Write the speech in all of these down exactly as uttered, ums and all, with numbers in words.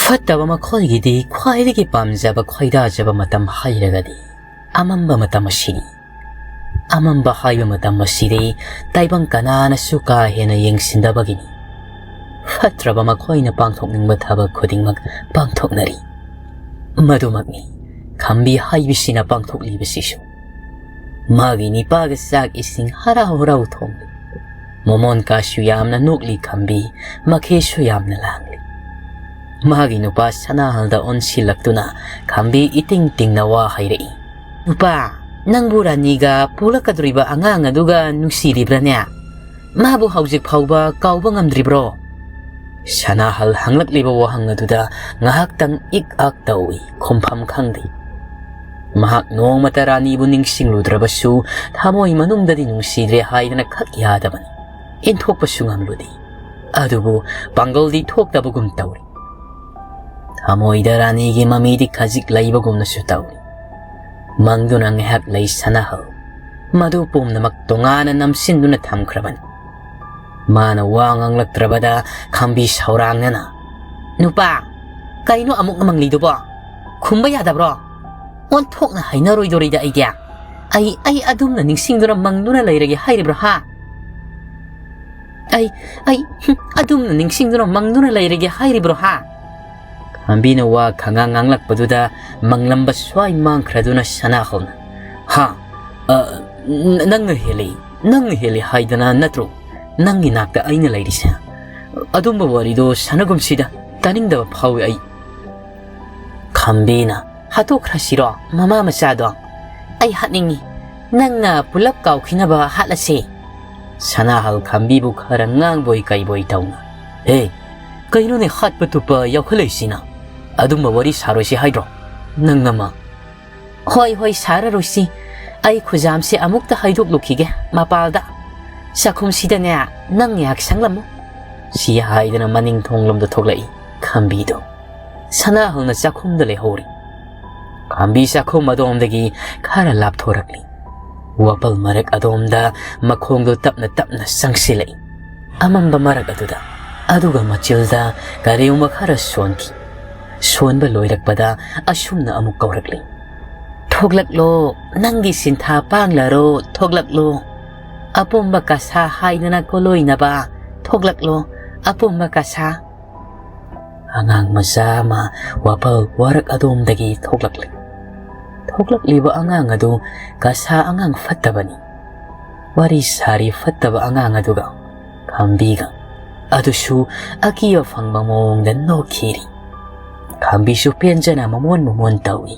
ꯐꯠꯇꯕ ꯃꯈꯣꯏꯒꯤꯗꯤ ꯈ꯭ꯋꯥꯏꯗꯒꯤ ꯄꯥꯝꯖꯕ ꯈꯣꯏꯗꯥꯖꯕ ꯃꯇꯝ ꯍꯥꯏꯔꯒꯗꯤ ꯑꯃꯝꯕ ꯃꯇꯝ ꯑꯁꯤꯅꯤ꯫ ꯑꯃꯝꯕ ꯍꯥꯏꯕ ꯃꯇꯝ ꯑꯁꯤꯗꯤ ꯇꯥꯏꯕꯪ ꯀꯅꯥꯅꯁꯨ ꯀꯥ ꯍꯦꯟꯅ ꯌꯦꯡꯁꯤꯟꯗꯕꯒꯤꯅꯤ꯫ ꯐꯠꯇ꯭ꯔꯕ ꯃꯈꯣꯏꯅ ꯄꯥꯡꯊꯣꯛꯅꯤꯡꯕ ꯊꯕꯛ ꯈꯨꯗꯤꯡꯃꯛ ꯄꯥꯡꯊꯣꯛꯅꯔꯤ꯫ ꯃꯗꯨꯃꯛꯅꯤ ꯈꯝꯕꯤ ꯍꯥꯏꯕꯁꯤꯅ ꯄꯥꯡꯊꯣꯛꯂꯤꯕꯁꯤꯁꯨ꯫ ꯃꯥꯒꯤ ꯅꯤꯄꯥꯒ ꯆꯥꯛ ꯏꯁꯤꯡ ꯍꯔꯥꯎ ꯍꯔꯥꯎ ꯊꯣꯡꯂꯤ꯫ ꯃꯣꯃꯣꯟꯀꯥꯁꯨ ꯌꯥꯝꯅ ꯅꯣꯛꯂꯤ ꯈꯝꯕꯤ, ꯃꯈꯦꯁꯨ ꯌꯥꯝꯅ ꯂꯥꯡꯂꯤ꯫ ꯃꯥꯒꯤ ꯅꯨꯄꯥ ꯁꯅꯥꯍꯜꯗ ꯑꯣꯟꯁꯤꯜꯂꯛꯇꯨꯅ ꯈꯝꯕꯤ ꯏꯇꯤꯡ ꯇꯤꯡꯅ ꯋꯥ ꯍꯥꯏꯔꯛꯏ꯫ "ꯅꯨꯄꯥ, ꯅꯪꯕꯨ ꯔꯥꯅꯤꯒ ꯄꯣꯛꯂꯛꯀꯗꯧꯔꯤꯕ ꯑꯉꯥꯡ ꯑꯗꯨꯒ ꯅꯨꯡꯁꯤꯔꯤꯕ꯭ꯔꯥꯅꯦ? ꯃꯥꯕꯨ ꯍꯧꯖꯤꯛ ꯐꯥꯎꯕ ꯀꯥꯎꯕ ꯉꯝꯗ꯭ꯔꯤꯕ꯭ꯔꯣ?" ꯁꯅꯥꯍꯜ ꯍꯪꯂꯛꯂꯤꯕ ꯋꯥꯍꯪ ꯑꯗꯨꯗ ꯉꯥꯏꯍꯥꯛꯇꯪ ꯏꯛ ꯑꯥꯛ ꯇꯧꯏ, ꯈꯨꯝꯐꯝ ꯈꯪꯗꯦ꯫ ꯃꯍꯥꯛ ꯅꯣꯡꯃꯇ ꯔꯥꯅꯤꯕꯨ ꯅꯤꯡꯁꯤꯡꯂꯨꯗ꯭ꯔꯕꯁꯨ ꯊꯃꯣꯏ ꯃꯅꯨꯡꯗꯗꯤ ꯅꯨꯡꯁꯤꯗ꯭ꯔꯦ ꯍꯥꯏꯗꯅ ꯈꯛ ꯌꯥꯗꯕꯅꯤ꯫ ꯏꯟꯊꯣꯛꯄꯁꯨ ꯉꯝꯂꯨꯗꯦ꯫ ꯑꯗꯨꯕꯨ ꯄꯥꯡꯒꯜꯗꯤ ꯊꯣꯛꯇꯕꯒꯨꯝ ꯇꯧꯔꯤ꯫ ꯊꯃꯣꯏꯗ ꯔꯥꯅꯤꯒꯤ ꯃꯃꯤꯗꯤ ꯈꯖꯤꯛ ꯂꯩꯕꯒꯨꯝꯅꯁꯨ ꯇꯧꯏ꯫ ꯃꯪꯗꯨꯅ ꯉꯥꯏꯍꯥꯛ ꯂꯩ ꯁꯅꯥꯍꯜ꯫ ꯃꯗꯨ ꯄꯨꯝꯅꯃꯛ ꯇꯣꯉꯥꯟꯅ ꯅꯝꯁꯤꯟꯗꯨꯅ ꯊꯝꯈ꯭ꯔꯕꯅꯤ꯫ ꯃꯥꯅ ꯋꯥ ꯉꯥꯡꯂꯛꯇ꯭ꯔꯕꯗ ꯈꯝꯕꯤ ꯁꯧꯔꯥꯡꯅꯅ, "ꯅꯨꯄꯥ, ꯀꯩꯅꯣ ꯑꯃꯨꯛ ꯃꯪꯂꯤꯗꯨꯕꯣ? ꯈꯨꯝꯕ ꯌꯥꯗꯕ꯭ꯔꯣ? ꯑꯣꯟꯊꯣꯛꯅ ꯍꯩꯅꯔꯣꯏꯗꯣꯔꯤꯗ ꯑꯩꯗꯤ꯫ ꯑꯩ, ꯑꯩ ꯑꯗꯨꯝꯅ ꯅꯤꯡꯁꯤꯡꯗꯨꯅ ꯃꯪꯗꯨꯅ ꯂꯩꯔꯒꯦ ꯍꯥꯏꯔꯤꯕ꯭ꯔꯣ ꯍꯥ? ꯑꯩ, ꯑꯩ, ꯍꯨꯝ, ꯑꯗꯨꯝꯅ ꯅꯤꯡꯁꯤꯡꯗꯨꯅ ꯃꯪꯗꯨꯅ ꯂꯩꯔꯒꯦ ꯍꯥꯏꯔꯤꯕ꯭ꯔꯣ ꯍꯥ?" ꯈꯝꯕꯤꯅ ꯋꯥ ꯈꯉꯥꯡ ꯉꯥꯡꯂꯛꯄꯗꯨꯗ ꯃꯪꯂꯝꯕ ꯁ꯭ꯋꯥꯏ ꯃꯥꯡꯈ꯭ꯔꯗꯨꯅ ꯁꯅꯥꯍꯜꯅ, "ꯍꯥ? ꯑ, ꯅ-, ꯅꯪꯅ ꯍꯦꯜꯂꯤ, ꯅꯪꯅ ꯍꯦꯜꯂꯤ ꯍꯥꯏꯗꯅ ꯅꯠꯇ꯭ꯔꯣ ꯅꯪꯒꯤ ꯅꯥꯛꯇ ꯑꯩꯅ ꯂꯩꯔꯤꯁꯦ? ꯑꯗꯨꯝꯕ ꯋꯥꯔꯤꯗꯣ ꯁꯥꯟꯅꯒꯨꯝꯁꯤꯗ, ꯇꯥꯅꯤꯡꯗꯕ ꯐꯥꯎꯏ ꯑꯩ꯫" ꯈꯝꯕꯤꯅ, "ꯍꯥꯠꯇꯣꯛꯈ꯭ꯔꯁꯤꯔꯣ ꯃꯃꯥ ꯃꯆꯥꯗꯣ? ꯑꯩ ꯍꯥꯠꯅꯤꯡꯉꯤ꯫ ꯅꯪꯅ ꯄꯨꯂꯞ ꯀꯥꯎꯈꯤꯅꯕ ꯍꯥꯠꯂꯁꯦ꯫" ꯁꯅꯥꯍꯜ ꯈꯝꯕꯤꯕꯨ ꯈꯔ ꯉꯥꯡꯕꯣꯏ ꯀꯩꯕꯣꯏ ꯇꯧꯅ, "ꯍꯦ, ꯀꯩꯅꯣꯅꯦ ꯍꯥꯠꯄ ꯇꯨꯞꯄ ꯌꯥꯎꯈꯠꯂꯛꯏꯁꯤꯅ? ꯑꯗꯨꯝꯕ ꯋꯥꯔꯤ ꯁꯥꯔꯣꯏꯁꯤ ꯍꯥꯏꯗ꯭ꯔꯣ ꯅꯪ ꯑꯃ?" "ꯍꯣꯏ, ꯍꯣꯏ, ꯁꯥꯔꯔꯣꯏꯁꯤ꯫ ꯑꯩ ꯈꯨꯖꯥꯝꯁꯦ ꯑꯃꯨꯛꯇ ꯍꯥꯏꯗꯣꯛꯂꯨꯈꯤꯒꯦ ꯃꯄꯥꯜꯗ꯫ ꯆꯥꯛꯈꯨꯝꯁꯤꯗꯅꯦ ꯅꯪ ꯉꯥꯏꯍꯥꯛ ꯁꯪꯂꯝꯃꯨ꯫" ꯁꯤ ꯍꯥꯏꯗꯅ ꯃꯅꯤꯡ ꯊꯣꯡꯂꯣꯝꯗ ꯊꯣꯛꯂꯛꯏ ꯈꯝꯕꯤꯗꯣ꯫ ꯁꯅꯥꯍꯜꯅ ꯆꯥꯛꯈꯨꯝꯗ ꯂꯩꯍꯧꯔꯤ꯫ ꯈꯝꯕꯤ ꯆꯥꯛꯈꯨꯝ ꯑꯗꯣꯝꯗꯒꯤ ꯈꯔ ꯂꯥꯞꯊꯣꯔꯛꯂꯤ꯫ ꯋꯥꯄꯜ ꯃꯔꯛ ꯑꯗꯣꯝꯗ ꯃꯈꯣꯡꯗꯣ ꯇꯞꯅ ꯇꯞꯅ ꯆꯪꯁꯤꯜꯂꯛꯏ꯫ ꯑꯃꯝꯕ ꯃꯔꯛ ꯑꯗꯨꯗ, ꯑꯗꯨꯒ ꯃꯆꯤꯜꯗ ꯀꯔꯤꯒꯨꯝꯕ ꯈꯔ ꯁꯣꯟꯈꯤ꯫ ꯁꯣꯟꯕ ꯂꯣꯏꯔꯛꯄꯗ ꯑꯁꯨꯝꯅ ꯑꯃꯨꯛ ꯀꯧꯔꯛꯂꯤ, "ꯊꯣꯛꯂꯛꯂꯣ, ꯅꯪꯒꯤ ꯁꯤꯟꯊꯥ ꯄꯥꯡꯂꯔꯣ, ꯊꯣꯛꯂꯛꯂꯣ꯫ ꯑꯄꯨꯝꯕ ꯀꯁꯥ ꯍꯥꯏꯗꯅ ꯀꯣꯂꯣꯏꯅꯕ, ꯊꯣꯛꯂꯛꯂꯣ, ꯑꯄꯨꯝꯕ ꯀꯁꯥ"꯫ ꯑꯉꯥꯡ ꯃꯆꯥ ꯑꯃ ꯋꯥꯄꯜ ꯋꯥꯔꯛ ꯑꯗꯣꯝꯗꯒꯤ ꯊꯣꯛꯂꯛꯂꯤ꯫ ꯊꯣꯛꯂꯛꯂꯤꯕ ꯑꯉꯥꯡ ꯑꯗꯨ ꯀꯁꯥ ꯑꯉꯥꯡ ꯐꯠꯇꯕꯅꯤ꯫ ꯋꯥꯔꯤ ꯁꯥꯔꯤ ꯐꯠꯇꯕ ꯑꯉꯥꯡ ꯑꯗꯨꯒ ꯈꯝꯕꯤꯒ꯫ ꯑꯗꯨꯁꯨ ꯑꯀꯤꯕ ꯐꯪꯕ ꯃꯑꯣꯡꯗ ꯅꯣꯛꯈꯤꯔꯤ꯫ ꯈꯝꯕꯤꯁꯨ ꯄꯦꯟꯖꯅ ꯃꯃꯣꯟ ꯃꯃꯣꯟ ꯇꯧꯏ꯫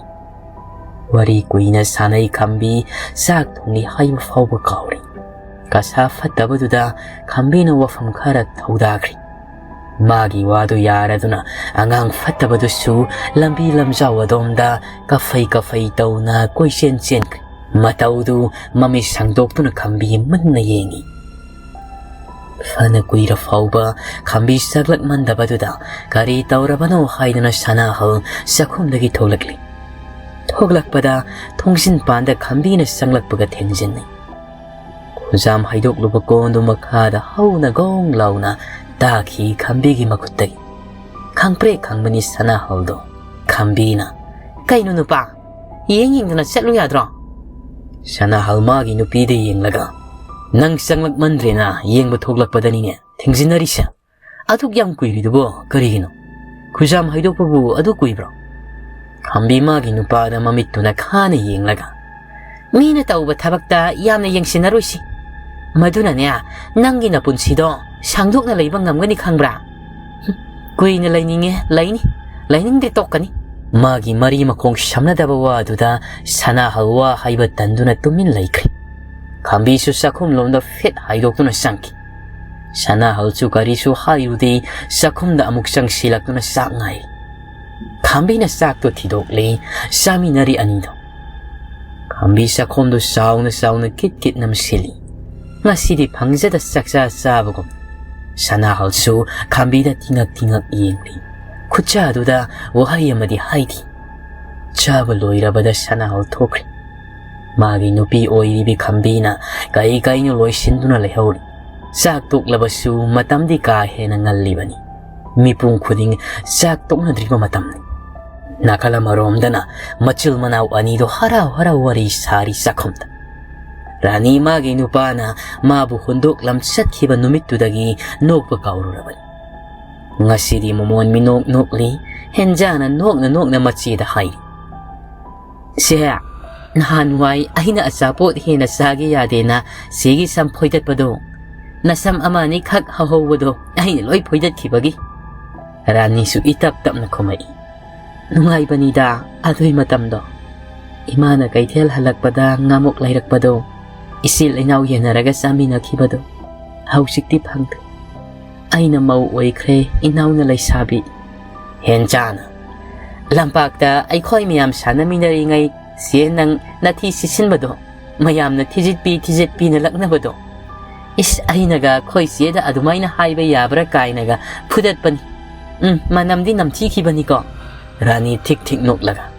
ꯋꯥꯔꯤ ꯀꯨꯏꯅ ꯁꯥꯟꯅꯩ ꯈꯝꯕꯤ꯫ ꯆꯥꯛ ꯊꯣꯡꯂꯤ ꯍꯥꯏꯕ ꯐꯥꯎꯕ ꯀꯥꯎꯔꯤ꯫ ꯀꯁꯥ ꯐꯠꯇꯕꯗꯨꯗ ꯈꯝꯕꯤꯅ ꯋꯥꯐꯝ ꯈꯔ ꯊꯧꯗꯥꯈ꯭ꯔꯤ꯫ ꯃꯥꯒꯤ ꯋꯥꯗꯨ ꯌꯥꯔꯗꯨꯅ ꯑꯉꯥꯡ ꯐꯠꯇꯕꯗꯨꯁꯨ ꯂꯝꯕꯤ ꯂꯝꯖꯥꯎ ꯑꯗꯣꯝꯗ ꯀꯐꯩ ꯀꯐꯩ ꯇꯧꯅ ꯀꯣꯏꯆꯦꯟ ꯆꯦꯟꯈ꯭ꯔꯤ꯫ ꯃꯇꯧꯗꯨ ꯃꯃꯤꯠ ꯁꯥꯡꯗꯣꯛꯇꯨꯅ ꯈꯝꯕꯤ ꯃꯨꯟꯅ ꯌꯦꯡꯏ꯫ ꯐꯅ ꯀꯨꯏꯔ ꯐꯥꯎꯕ ꯈꯝꯕꯤ ꯆꯪꯂꯛꯃꯟꯗꯕꯗꯨꯗ ꯀꯔꯤ ꯇꯧꯔꯕꯅꯣ ꯍꯥꯏꯗꯨꯅ ꯁꯅꯥꯍꯜ ꯆꯥꯛꯈꯨꯝꯗꯒꯤ ꯊꯣꯛꯂꯛꯂꯤ꯫ ꯊꯣꯛꯂꯛꯄꯗ ꯊꯣꯡꯖꯤꯟ ꯄꯥꯟꯗ ꯈꯝꯕꯤꯅ ꯆꯪꯂꯛꯄꯒ ꯊꯦꯡꯖꯤꯟꯅꯩ꯫ ꯈꯨꯖꯥꯝ ꯍꯩꯗꯣꯛꯂꯨꯕ ꯀꯣꯟꯗꯨ ꯃꯈꯥꯗ ꯍꯧꯅ ꯒꯣꯡ ꯂꯥꯎꯅ ꯇꯥꯈꯤ ꯈꯝꯕꯤꯒꯤ ꯃꯈꯨꯠꯇꯒꯤ꯫ ꯈꯪꯄ꯭ꯔꯦꯛ ꯈꯪꯕꯅꯤ ꯁꯅꯥꯍꯜꯗꯣ꯫ ꯈꯝꯕꯤꯅ, "ꯀꯩꯅꯣ ꯅꯨꯄꯥ? ꯌꯦꯡ ꯌꯦꯡꯗꯅ ꯆꯠꯂꯨ ꯌꯥꯗ꯭ꯔꯣ?" ꯁꯅꯥꯍꯜ ꯃꯥꯒꯤ ꯅꯨꯄꯤꯗ ꯌꯦꯡꯂꯒ, "ꯅꯪ ꯆꯪꯂꯛꯃꯟꯗ꯭ꯔꯦꯅ ꯌꯦꯡꯕ ꯊꯣꯛꯂꯛꯄꯗꯅꯤꯅꯦ ꯊꯦꯡꯖꯤꯟꯅꯔꯤꯁꯦ꯫ ꯑꯗꯨꯛ ꯌꯥꯝ ꯀꯨꯏꯔꯤꯗꯨꯕꯣ ꯀꯔꯤꯒꯤꯅꯣ? ꯈꯨꯖꯥꯝ ꯍꯩꯗꯣꯛꯄꯕꯨ ꯑꯗꯨ ꯀꯨꯏꯕ꯭ꯔꯣ?" ꯈꯝꯕꯤ ꯃꯥꯒꯤ ꯅꯨꯄꯥꯗ ꯃꯃꯤꯠꯇꯨꯅ ꯈꯥꯅ ꯌꯦꯡꯂꯒ, "ꯃꯤꯅ ꯇꯧꯕ ꯊꯕꯛꯇ ꯌꯥꯝꯅ ꯌꯦꯡꯁꯤꯟꯅꯔꯣꯏꯁꯤ꯫ ꯃꯗꯨꯅꯅꯦ, ꯅꯪꯒꯤ ꯅꯄꯨꯟꯁꯤꯗꯣ ꯁꯥꯡꯗꯣꯛꯅ ꯂꯩꯕ ꯉꯝꯒꯅꯤ ꯈꯪꯕ꯭ꯔꯥ? ꯍꯨꯝ, ꯀꯨꯏꯅ ꯂꯩꯅꯤꯡꯉꯦ, ꯂꯩꯅꯤ꯫ ꯂꯩꯅꯤꯡꯗꯦ, ꯇꯣꯛꯀꯅꯤ"꯫ ꯃꯥꯒꯤ ꯃꯔꯤ ꯃꯈꯣꯡ ꯁꯝꯅꯗꯕ ꯋꯥꯗꯨꯗ ꯁꯅꯥꯍꯜ ꯋꯥ ꯍꯥꯏꯕ ꯇꯟꯗꯨꯅ ꯇꯨꯃꯤꯟ ꯂꯩꯈ꯭ꯔꯦ꯫ ꯈꯝꯕꯤꯁꯨ ꯆꯥꯛꯈꯨꯝꯂꯣꯝꯗ ꯐꯤꯠ ꯍꯥꯏꯗꯣꯛꯇꯨꯅ ꯆꯪꯈꯤ꯫ ꯁꯅꯥꯍꯜꯁꯨ ꯀꯔꯤꯁꯨ ꯍꯥꯏꯔꯨꯗꯦ, ꯆꯥꯛꯈꯨꯝꯗ ꯑꯃꯨꯛ ꯆꯪꯁꯤꯜꯂꯛꯇꯨꯅ ꯆꯥꯛ ꯉꯥꯏꯔꯤ꯫ ꯈꯝꯕꯤꯅ ꯆꯥꯛꯇꯣ ꯊꯤꯗꯣꯛꯂꯦ, ꯆꯥꯃꯤꯟꯅꯔꯤ ꯑꯅꯤꯗꯣ꯫ ꯈꯝꯕꯤ ꯆꯥꯛꯈꯣꯝꯗꯨ ꯆꯥꯎꯅ ꯆꯥꯎꯅ ꯀꯤꯠ ꯀꯤꯠ ꯅꯝꯁꯤꯜꯂꯤ꯫ ꯉꯁꯤꯗꯤ ꯐꯪꯖꯗ ꯆꯥꯛꯆꯥ ꯆꯥꯕꯒꯨꯝ꯫ ꯁꯅꯥꯍꯜꯁꯨ ꯈꯝꯕꯤꯗ ꯊꯤꯉꯛ ꯊꯤꯉꯛ ꯌꯦꯡꯂꯤ꯫ ꯈꯨꯠꯆꯥꯗꯨꯗ ꯋꯥꯍꯩ ꯑꯃꯗꯤ ꯍꯥꯏꯗꯦ꯫ ꯆꯥꯕ ꯂꯣꯏꯔꯕꯗ ꯁꯅꯥꯍꯜ ꯊꯣꯛꯈ꯭ꯔꯦ꯫ ꯃꯥꯒꯤ ꯅꯨꯄꯤ ꯑꯣꯏꯔꯤꯕꯤ ꯈꯝꯕꯤꯅ ꯀꯩ ꯀꯩꯅꯣ ꯂꯣꯏꯁꯤꯟꯗꯨꯅ ꯂꯩꯍꯧꯔꯤ꯫ ꯆꯥꯛ ꯇꯣꯛꯂꯕꯁꯨ ꯃꯇꯝꯗꯤ ꯀꯥ ꯍꯦꯟꯅ ꯉꯜꯂꯤꯕꯅꯤ꯫ ꯃꯤꯄꯨꯝ ꯈꯨꯗꯤꯡ ꯆꯥꯛ ꯇꯣꯛꯅꯗ꯭ꯔꯤꯕ ꯃꯇꯝꯅꯤ꯫ ꯅꯥꯀꯜ ꯑꯃꯔꯣꯝꯗꯅ ꯃꯆꯤꯜ ꯃꯅꯥꯎ ꯑꯅꯤꯗꯣ ꯍꯔꯥꯎ ꯍꯔꯥꯎ ꯋꯥꯔꯤ ꯁꯥꯔꯤ ꯆꯥꯛꯈꯨꯝꯗ꯫ ꯔꯥꯅꯤ ꯃꯥꯒꯤ ꯅꯨꯄꯥꯅ ꯃꯥꯕꯨ ꯍꯨꯟꯗꯣꯛꯂꯝ ꯆꯠꯈꯤꯕ ꯅꯨꯃꯤꯠꯇꯨꯗꯒꯤ ꯅꯣꯛꯄ ꯀꯥꯎꯔꯨꯔꯕꯅꯤ꯫ ꯉꯁꯤꯗꯤ ꯃꯃꯣꯟ ꯃꯤꯅꯣꯛ ꯅꯣꯛꯂꯤ꯫ ꯍꯦꯟꯖꯥꯅ ꯅꯣꯛꯅ ꯅꯣꯛꯅ ꯃꯆꯦꯗ ꯍꯥꯏꯔꯤ, "ꯁꯦ, ꯅꯍꯥꯟꯋꯥꯏ ꯑꯩꯅ ꯑꯆꯥꯄꯣꯠ ꯍꯦꯟꯅ ꯆꯥꯒꯦ ꯌꯥꯗꯦꯅ ꯆꯦꯒꯤ ꯁꯝ ꯐꯣꯏꯗꯠꯄꯗꯣ, ꯅꯁꯝ ꯑꯃ ꯑꯅꯤꯈꯛ ꯍꯧꯍꯧꯕꯗꯣ ꯑꯩꯅ ꯂꯣꯏ ꯐꯣꯏꯗꯠꯈꯤꯕꯒꯤ"꯫ ꯔꯥꯅꯤꯁꯨ ꯏꯇꯞ ꯇꯞꯅ ꯈꯨꯝꯃꯛꯏ, "ꯅꯨꯡꯉꯥꯏꯕꯅꯤꯗ ꯑꯗꯨꯏ ꯃꯇꯝꯗꯣ꯫ ꯏꯃꯥꯅ ꯀꯩꯊꯦꯜ ꯍꯜꯂꯛꯄꯗ ꯉꯥꯃꯨꯛ ꯂꯩꯔꯛꯄꯗꯣ, ꯏꯆꯤꯜ ꯏꯅꯥꯎ ꯌꯦꯟꯅꯔꯒ ꯆꯥꯃꯤꯟꯅꯈꯤꯕꯗꯣ, ꯍꯧꯖꯤꯛꯇꯤ ꯐꯪꯗꯦ꯫ ꯑꯩꯅ ꯃꯧ ꯑꯣꯏꯈ꯭ꯔꯦ, ꯏꯅꯥꯎꯅ ꯂꯩꯁꯥꯕꯤ"꯫ ꯍꯦꯟꯆꯥꯅ, "ꯂꯝꯄꯥꯛꯇ ꯑꯩꯈꯣꯏ ꯃꯌꯥꯝ ꯁꯥꯟꯅꯃꯤꯟꯅꯔꯤꯉꯩ ꯆꯦ ꯅꯪ ꯅꯊꯤ ꯁꯤꯠꯆꯤꯟꯕꯗꯣ, ꯃꯌꯥꯝꯅ ꯊꯤꯖꯤꯠꯄꯤ ꯊꯤꯖꯤꯠꯄꯤꯅ ꯂꯛꯅꯕꯗꯣ, ꯏꯁ, ꯑꯩꯅꯒ ꯑꯩꯈꯣꯏ ꯆꯦꯗ ꯑꯗꯨꯃꯥꯏꯅ ꯍꯥꯏꯕ ꯌꯥꯕ꯭ꯔꯥ ꯀꯥꯏꯅꯒ ꯐꯨꯗꯠꯄꯅꯤ꯫ ꯎꯝ, ꯃꯅꯝꯗꯤ ꯅꯝꯊꯤꯈꯤꯕꯅꯤꯀꯣ"꯫ ꯔꯥꯅꯤ ꯊꯤꯛ ꯊꯤꯛ ꯅꯣꯛꯂꯒ,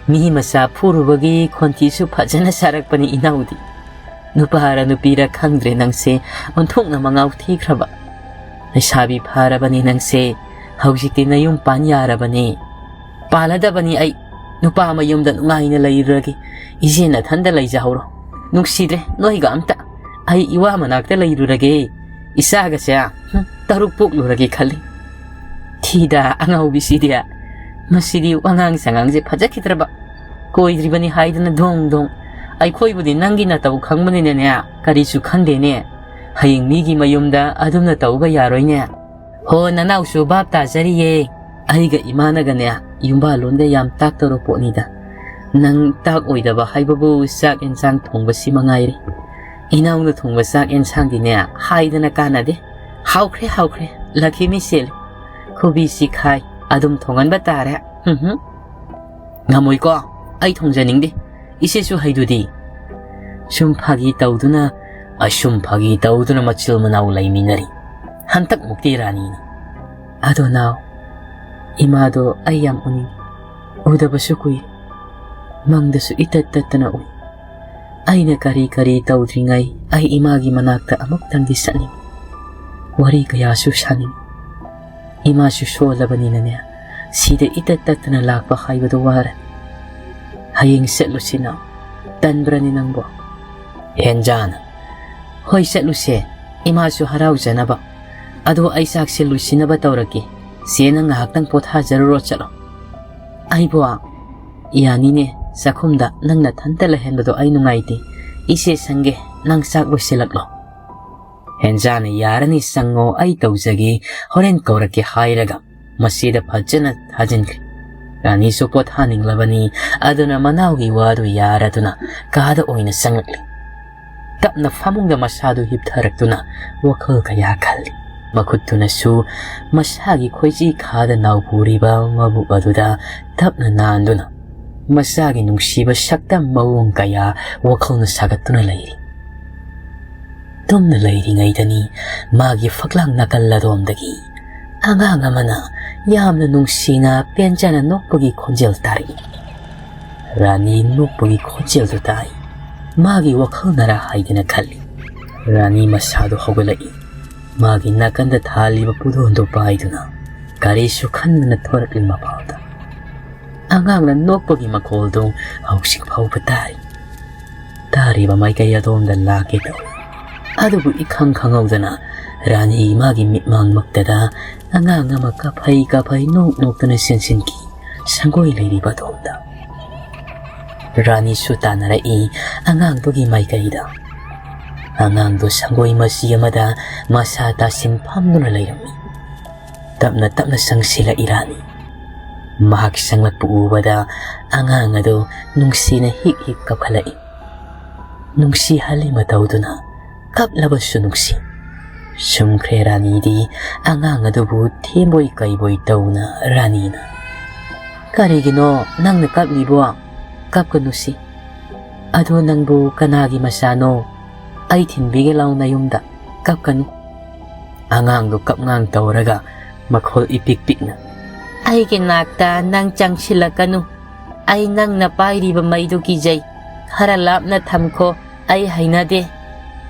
"ꯃꯤ ꯃꯆꯥ ꯐꯨꯔꯨꯕꯒꯤ ꯈꯣꯟꯊꯤꯁꯨ ꯐꯖꯅ ꯆꯥꯔꯛꯄꯅꯤ ꯏꯅꯥꯎꯗꯤ꯫ ꯅꯨꯄꯥꯔ ꯅꯨꯄꯤꯔ ꯈꯪꯗ꯭ꯔꯦ ꯅꯪꯁꯦ, ꯑꯣꯟꯊꯣꯛꯅ ꯃꯉꯥꯎ ꯊꯤꯈ꯭ꯔꯕ꯫ ꯂꯩꯁꯥꯕꯤ ꯐꯥꯔꯕꯅꯤ ꯅꯪꯁꯦ, ꯍꯧꯖꯤꯛꯇꯤ ꯅꯌꯨꯝ ꯄꯥꯟ ꯌꯥꯔꯕꯅꯤ"꯫ "ꯄꯥꯜꯂꯗꯕꯅꯤ ꯑꯩ꯫ ꯅꯨꯄꯥ ꯃꯌꯨꯝꯗ ꯅꯨꯡꯉꯥꯏꯅ ꯂꯩꯔꯨꯔꯒꯦ꯫ ꯏꯆꯦ ꯅꯊꯟꯗ ꯂꯩꯖꯍꯧꯔꯣ꯫ ꯅꯨꯡꯁꯤꯗ꯭ꯔꯦ ꯅꯣꯏꯒ ꯑꯝꯇ꯫ ꯑꯩ ꯏꯋꯥ ꯃꯅꯥꯛꯇ ꯂꯩꯔꯨꯔꯒꯦ꯫ ꯏꯆꯥꯒꯁꯦ, ꯍꯨꯝ, ꯇꯔꯨꯛ ꯄꯣꯛꯂꯨꯔꯒꯦ ꯈꯜꯂꯤ"꯫ "ꯊꯤꯗ ꯑꯉꯥꯎꯕꯤꯁꯤꯗꯤ꯫ ꯃꯁꯤꯗꯤ ꯋꯥꯉꯥꯡ ꯁꯉꯥꯡꯁꯦ ꯐꯖꯈꯤꯗ꯭ꯔꯕ꯫ ꯀꯣꯏꯗ꯭ꯔꯤꯕꯅꯤ ꯍꯥꯏꯗꯅ ꯗꯣꯡ ꯗꯣꯡ꯫ ꯑꯩꯈꯣꯏꯕꯨꯗꯤ ꯅꯪꯒꯤ ꯅꯇꯧ ꯈꯪꯕꯅꯤꯅꯅꯦ, ꯀꯔꯤꯁꯨ ꯈꯟꯗꯦꯅꯦ꯫ ꯍꯌꯦꯡ ꯃꯤꯒꯤ ꯃꯌꯨꯝꯗ ꯑꯗꯨꯝꯅ ꯇꯧꯕ ꯌꯥꯔꯣꯏꯅꯦ"꯫ "ꯍꯣ, ꯅꯅꯥꯎꯁꯨ ꯚꯥꯞ ꯇꯥꯖꯔꯤꯌꯦ꯫ ꯑꯩꯒ ꯏꯃꯥꯅꯒꯅꯦ, ꯌꯨꯝꯕꯥꯜꯂꯣꯟꯒ ꯌꯥꯝ ꯇꯥꯛꯇꯧꯔ ꯄꯣꯠꯅꯤꯗ꯫ ꯅꯪ ꯇꯥꯛꯑꯣꯏꯗꯕ ꯍꯥꯏꯕꯕꯨ ꯆꯥꯛ ꯌꯦꯟꯁꯥꯡ ꯊꯣꯡꯕꯁꯤ ꯃꯉꯥꯏꯔꯦ꯫ ꯏꯅꯥꯎꯅ ꯊꯣꯡꯕ ꯆꯥꯛ ꯌꯦꯟꯁꯥꯡꯗꯤꯅꯦ, ꯍꯥꯏꯗꯅ ꯀꯥꯟꯅꯗꯦ꯫ ꯍꯥꯎꯈ꯭ꯔꯦ, ꯍꯥꯎꯈ꯭ꯔꯦ, ꯂꯛꯈꯤꯃꯤ ꯆꯦꯜꯂꯦ꯫ ꯈꯨꯕꯤ ꯆꯤꯈꯥꯏ, ꯑꯗꯨꯝ ꯊꯣꯡꯍꯟꯕ ꯇꯥꯔꯦ꯫ ꯍꯨꯝ ꯍꯨꯝ꯫ ꯉꯝꯃꯣꯏꯀꯣ, ꯑꯩ ꯊꯣꯡꯖꯅꯤꯡꯗꯦ꯫ ꯏꯆꯦꯁꯨ ꯍꯩꯗꯨꯗꯤ"꯫ ꯁꯨꯝ ꯐꯥꯒꯤ ꯇꯧꯗꯨꯅ, ꯑꯁꯨꯝ ꯐꯥꯒꯤ ꯇꯧꯗꯨꯅ ꯃꯆꯤꯜ ꯃꯅꯥꯎ ꯂꯩꯃꯤꯟꯅꯔꯤ꯫ ꯍꯟꯇꯛꯃꯨꯛꯇꯤ ꯔꯥꯅꯤꯅ, "ꯑꯗꯣ ꯅꯥꯎ, ꯏꯃꯥꯗꯣ ꯑꯩ ꯌꯥꯝ ꯎꯅꯤꯡꯉꯤ꯫ ꯎꯗꯕꯁꯨ ꯀꯨꯏꯔꯦ꯫ ꯃꯪꯗꯁꯨ ꯏꯇꯠ ꯇꯠꯇꯅ ꯎꯏ꯫ ꯑꯩꯅ ꯀꯔꯤ ꯀꯔꯤ ꯇꯧꯗ꯭ꯔꯤꯉꯩ ꯑꯩ ꯏꯃꯥꯒꯤ ꯃꯅꯥꯛꯇ ꯑꯃꯨꯛꯇꯪꯗꯤ ꯆꯠꯅꯤꯡꯉꯤ꯫ ꯋꯥꯔꯤ ꯀꯌꯥꯁꯨ ꯁꯥꯅꯤꯡꯉꯤ"꯫ ꯏꯃꯥꯁꯨ ꯁꯣꯜꯂꯕꯅꯤꯅꯅꯦ, ꯁꯤꯗ ꯏꯇꯠ ꯇꯠꯇꯅ ꯂꯥꯛꯄ ꯍꯥꯏꯕꯗꯨ ꯋꯥꯔꯦ꯫ ꯍꯌꯦꯡ ꯆꯠꯂꯨꯁꯤꯅ, ꯇꯟꯕ꯭ꯔꯅꯦ ꯅꯪꯕꯣ? ꯍꯦꯟꯖꯥꯅ, ꯍꯣꯏ, ꯆꯠꯂꯨꯁꯦ, ꯏꯃꯥꯁꯨ ꯍꯔꯥꯎꯖꯅꯕ꯫ ꯑꯗꯣ ꯑꯩ ꯆꯥꯛꯁꯦ ꯂꯣꯏꯁꯤꯟꯅꯕ ꯇꯧꯔꯒꯦ꯫ ꯆꯦ, ꯅꯪ ꯉꯥꯏꯍꯥꯛꯇꯪ ꯄꯣꯊꯥꯖꯔꯨꯔꯣ, ꯆꯠꯂꯣ꯫ ꯑꯩꯕꯣ, ꯌꯥꯅꯤꯅꯦ, ꯆꯥꯛꯈꯨꯝꯗ ꯅꯪ ꯅꯊꯟꯇ ꯂꯩꯍꯟꯕꯗꯣ ꯑꯩ ꯅꯨꯡꯉꯥꯏꯇꯦ꯫ ꯏꯆꯦ ꯁꯪꯒꯦ, ꯅꯪ ꯆꯥꯛ ꯂꯣꯏꯁꯤꯜꯂꯛꯂꯣ꯫ ꯍꯦꯟꯖꯥꯅ, ꯌꯥꯔꯅꯤ, ꯆꯪꯉꯣ, ꯑꯩ ꯇꯧꯖꯒꯦ, ꯍꯣꯔꯦꯟ ꯀꯧꯔꯛꯀꯦ ꯍꯥꯏꯔꯒ ꯃꯆꯦꯗ ꯐꯖꯅ ꯊꯥꯖꯤꯟꯈ꯭ꯔꯦ꯫ ꯔꯥꯅꯤꯁꯨ ꯄꯣꯊꯥꯅꯤꯡꯂꯕꯅꯤ, ꯑꯗꯨꯅ ꯃꯅꯥꯎꯒꯤ ꯋꯥꯗꯨ ꯌꯥꯔꯗꯨꯅ ꯀꯥꯗ ꯑꯣꯏꯅ ꯆꯪꯂꯛꯂꯤ꯫ ꯇꯞꯅ ꯐꯃꯨꯡꯗ ꯃꯁꯥꯗꯨ ꯍꯤꯞꯊꯔꯛꯇꯨꯅ ꯋꯥꯈꯜ ꯀꯌꯥ ꯈꯜꯂꯤ꯫ ꯃꯈꯨꯠꯇꯨꯅꯁꯨ ꯃꯁꯥꯒꯤ ꯈꯣꯏꯆꯤ ꯈꯥꯗ ꯅꯥꯎꯄꯨꯔꯤꯕ ꯃꯕꯨꯛ ꯑꯗꯨꯗ ꯇꯞꯅ ꯅꯥꯟꯗꯨꯅ ꯃꯆꯥꯒꯤ ꯅꯨꯡꯁꯤꯕ ꯁꯛꯇꯝ ꯃꯑꯣꯡ ꯀꯌꯥ ꯋꯥꯈꯜꯅ ꯁꯥꯒꯠꯇꯨꯅ ꯂꯩꯔꯤ꯫ ꯇꯨꯝꯅ ꯂꯩꯔꯤꯉꯩꯗꯅꯤ ꯃꯥꯒꯤ ꯐꯛꯂꯥꯡ ꯅꯥꯀꯜ ꯑꯗꯣꯝꯗꯒꯤ ꯑꯉꯥꯡ ꯑꯃꯅ ꯌꯥꯝꯅ ꯅꯨꯡꯁꯤꯅ ꯄꯦꯟꯖꯅ ꯅꯣꯛꯄꯒꯤ ꯈꯣꯟꯖꯦꯜ ꯇꯥꯔꯛꯏ꯫ ꯔꯥꯅꯤ ꯅꯣꯛꯄꯒꯤ ꯈꯣꯟꯖꯦꯜꯗꯨ ꯇꯥꯏ꯫ ꯃꯥꯒꯤ ꯋꯥꯈꯜꯅꯔ ꯍꯥꯏꯗꯅ ꯈꯜꯂꯤ꯫ ꯔꯥꯅꯤ ꯃꯁꯥꯗꯨ ꯍꯧꯒꯠꯂꯛꯏ꯫ ꯃꯥꯒꯤ ꯅꯥꯀꯟꯗ ꯊꯥꯜꯂꯤꯕ ꯄꯨꯗꯣꯟꯗꯨ ꯄꯥꯏꯗꯨꯅ ꯀꯔꯤꯁꯨ ꯈꯟꯗꯅ ꯊꯣꯔꯛꯂꯤ ꯃꯄꯥꯟꯗ꯫ ꯑꯉꯥꯡꯅ ꯅꯣꯛꯄꯒꯤ ꯃꯈꯣꯜꯗꯨ ꯍꯧꯖꯤꯛ ꯐꯥꯎꯕ ꯇꯥꯔꯤ꯫ ꯇꯥꯔꯤꯕ ꯃꯥꯏꯀꯩ ꯑꯗꯣꯝꯗ ꯂꯥꯛꯀꯦ ꯇꯧꯏ꯫ ꯑꯗꯨꯕꯨ ꯏꯈꯪ ꯈꯪꯍꯧꯗꯅ ꯔꯥꯅꯤ ꯃꯥꯒꯤ ꯃꯤꯠꯃꯥꯡꯃꯛꯇꯗ ꯑꯉꯥꯡ ꯑꯃ ꯀꯥꯐꯩ ꯀꯥꯐꯩ ꯅꯣꯛ ꯅꯣꯛꯇꯨꯅ ꯆꯦꯟꯁꯤꯟꯈꯤ, ꯁꯪꯒꯣꯏ ꯂꯩꯔꯤꯕ ꯑꯗꯣꯝꯗ꯫ ꯔꯥꯅꯤꯁꯨ ꯇꯥꯟꯅꯔꯛꯏ ꯑꯉꯥꯡꯗꯨꯒꯤ ꯃꯥꯏꯀꯩꯗ꯫ ꯑꯉꯥꯡꯗꯨ ꯁꯪꯒꯣꯏ ꯃꯆꯤ ꯑꯃꯗ ꯃꯁꯥ ꯇꯥꯁꯤꯟ ꯐꯝꯗꯨꯅ ꯂꯩꯔꯝꯃꯤ꯫ ꯇꯞꯅ ꯇꯞꯅ ꯆꯪꯁꯤꯜꯂꯛꯏ ꯔꯥꯅꯤ꯫ ꯃꯍꯥꯛ ꯆꯪꯂꯛꯄ ꯎꯕꯗ ꯑꯉꯥꯡ ꯑꯗꯨ ꯅꯨꯡꯁꯤꯅ ꯍꯤꯛ ꯍꯤꯛ ꯀꯞꯈꯠꯂꯛꯏ꯫ ꯅꯨꯡꯁꯤꯍꯜꯂꯤ ꯃꯇꯧꯗꯨꯅ ꯀꯞꯂꯕꯁꯨ ꯅꯨꯡꯁꯤ꯫ ꯁꯨꯝꯈ꯭ꯔꯦ ꯔꯥꯅꯤꯗꯤ ꯑꯉꯥꯡ ꯑꯗꯨꯕꯨ ꯊꯦꯝꯕꯣꯏ ꯀꯩꯕꯣꯏ ꯇꯧꯅ ꯔꯥꯅꯤꯅ, "ꯀꯔꯤꯒꯤꯅꯣ ꯅꯪꯅ ꯀꯞꯂꯤꯕꯣ? ꯀꯞꯀꯅꯨꯁꯤ꯫ ꯑꯗꯣ ꯅꯪꯕꯨ ꯀꯅꯥꯒꯤ ꯃꯆꯥꯅꯣ? ꯑꯩ ꯊꯤꯟꯕꯤꯒꯦ ꯂꯥꯎ ꯅꯌꯨꯝꯗ꯫ ꯀꯞꯀꯅꯨ꯫" ꯑꯉꯥꯡꯗꯨ ꯀꯞꯉꯥꯡ ꯇꯧꯔꯒ ꯃꯈꯣꯜ ꯏꯄꯤꯛ ꯄꯤꯛꯅ, "ꯑꯩꯒꯤ ꯅꯥꯛꯇ ꯅꯪ ꯆꯪꯁꯤꯜꯂꯛꯀꯅꯨ꯫ ꯑꯩ ꯅꯪꯅ ꯄꯥꯏꯔꯤꯕ ꯃꯩꯗꯨ ꯀꯤꯖꯩ꯫ ꯈꯔ ꯂꯥꯞꯅ ꯊꯝꯈꯣ, ꯑꯩ ꯍꯩꯅꯗꯦ꯫"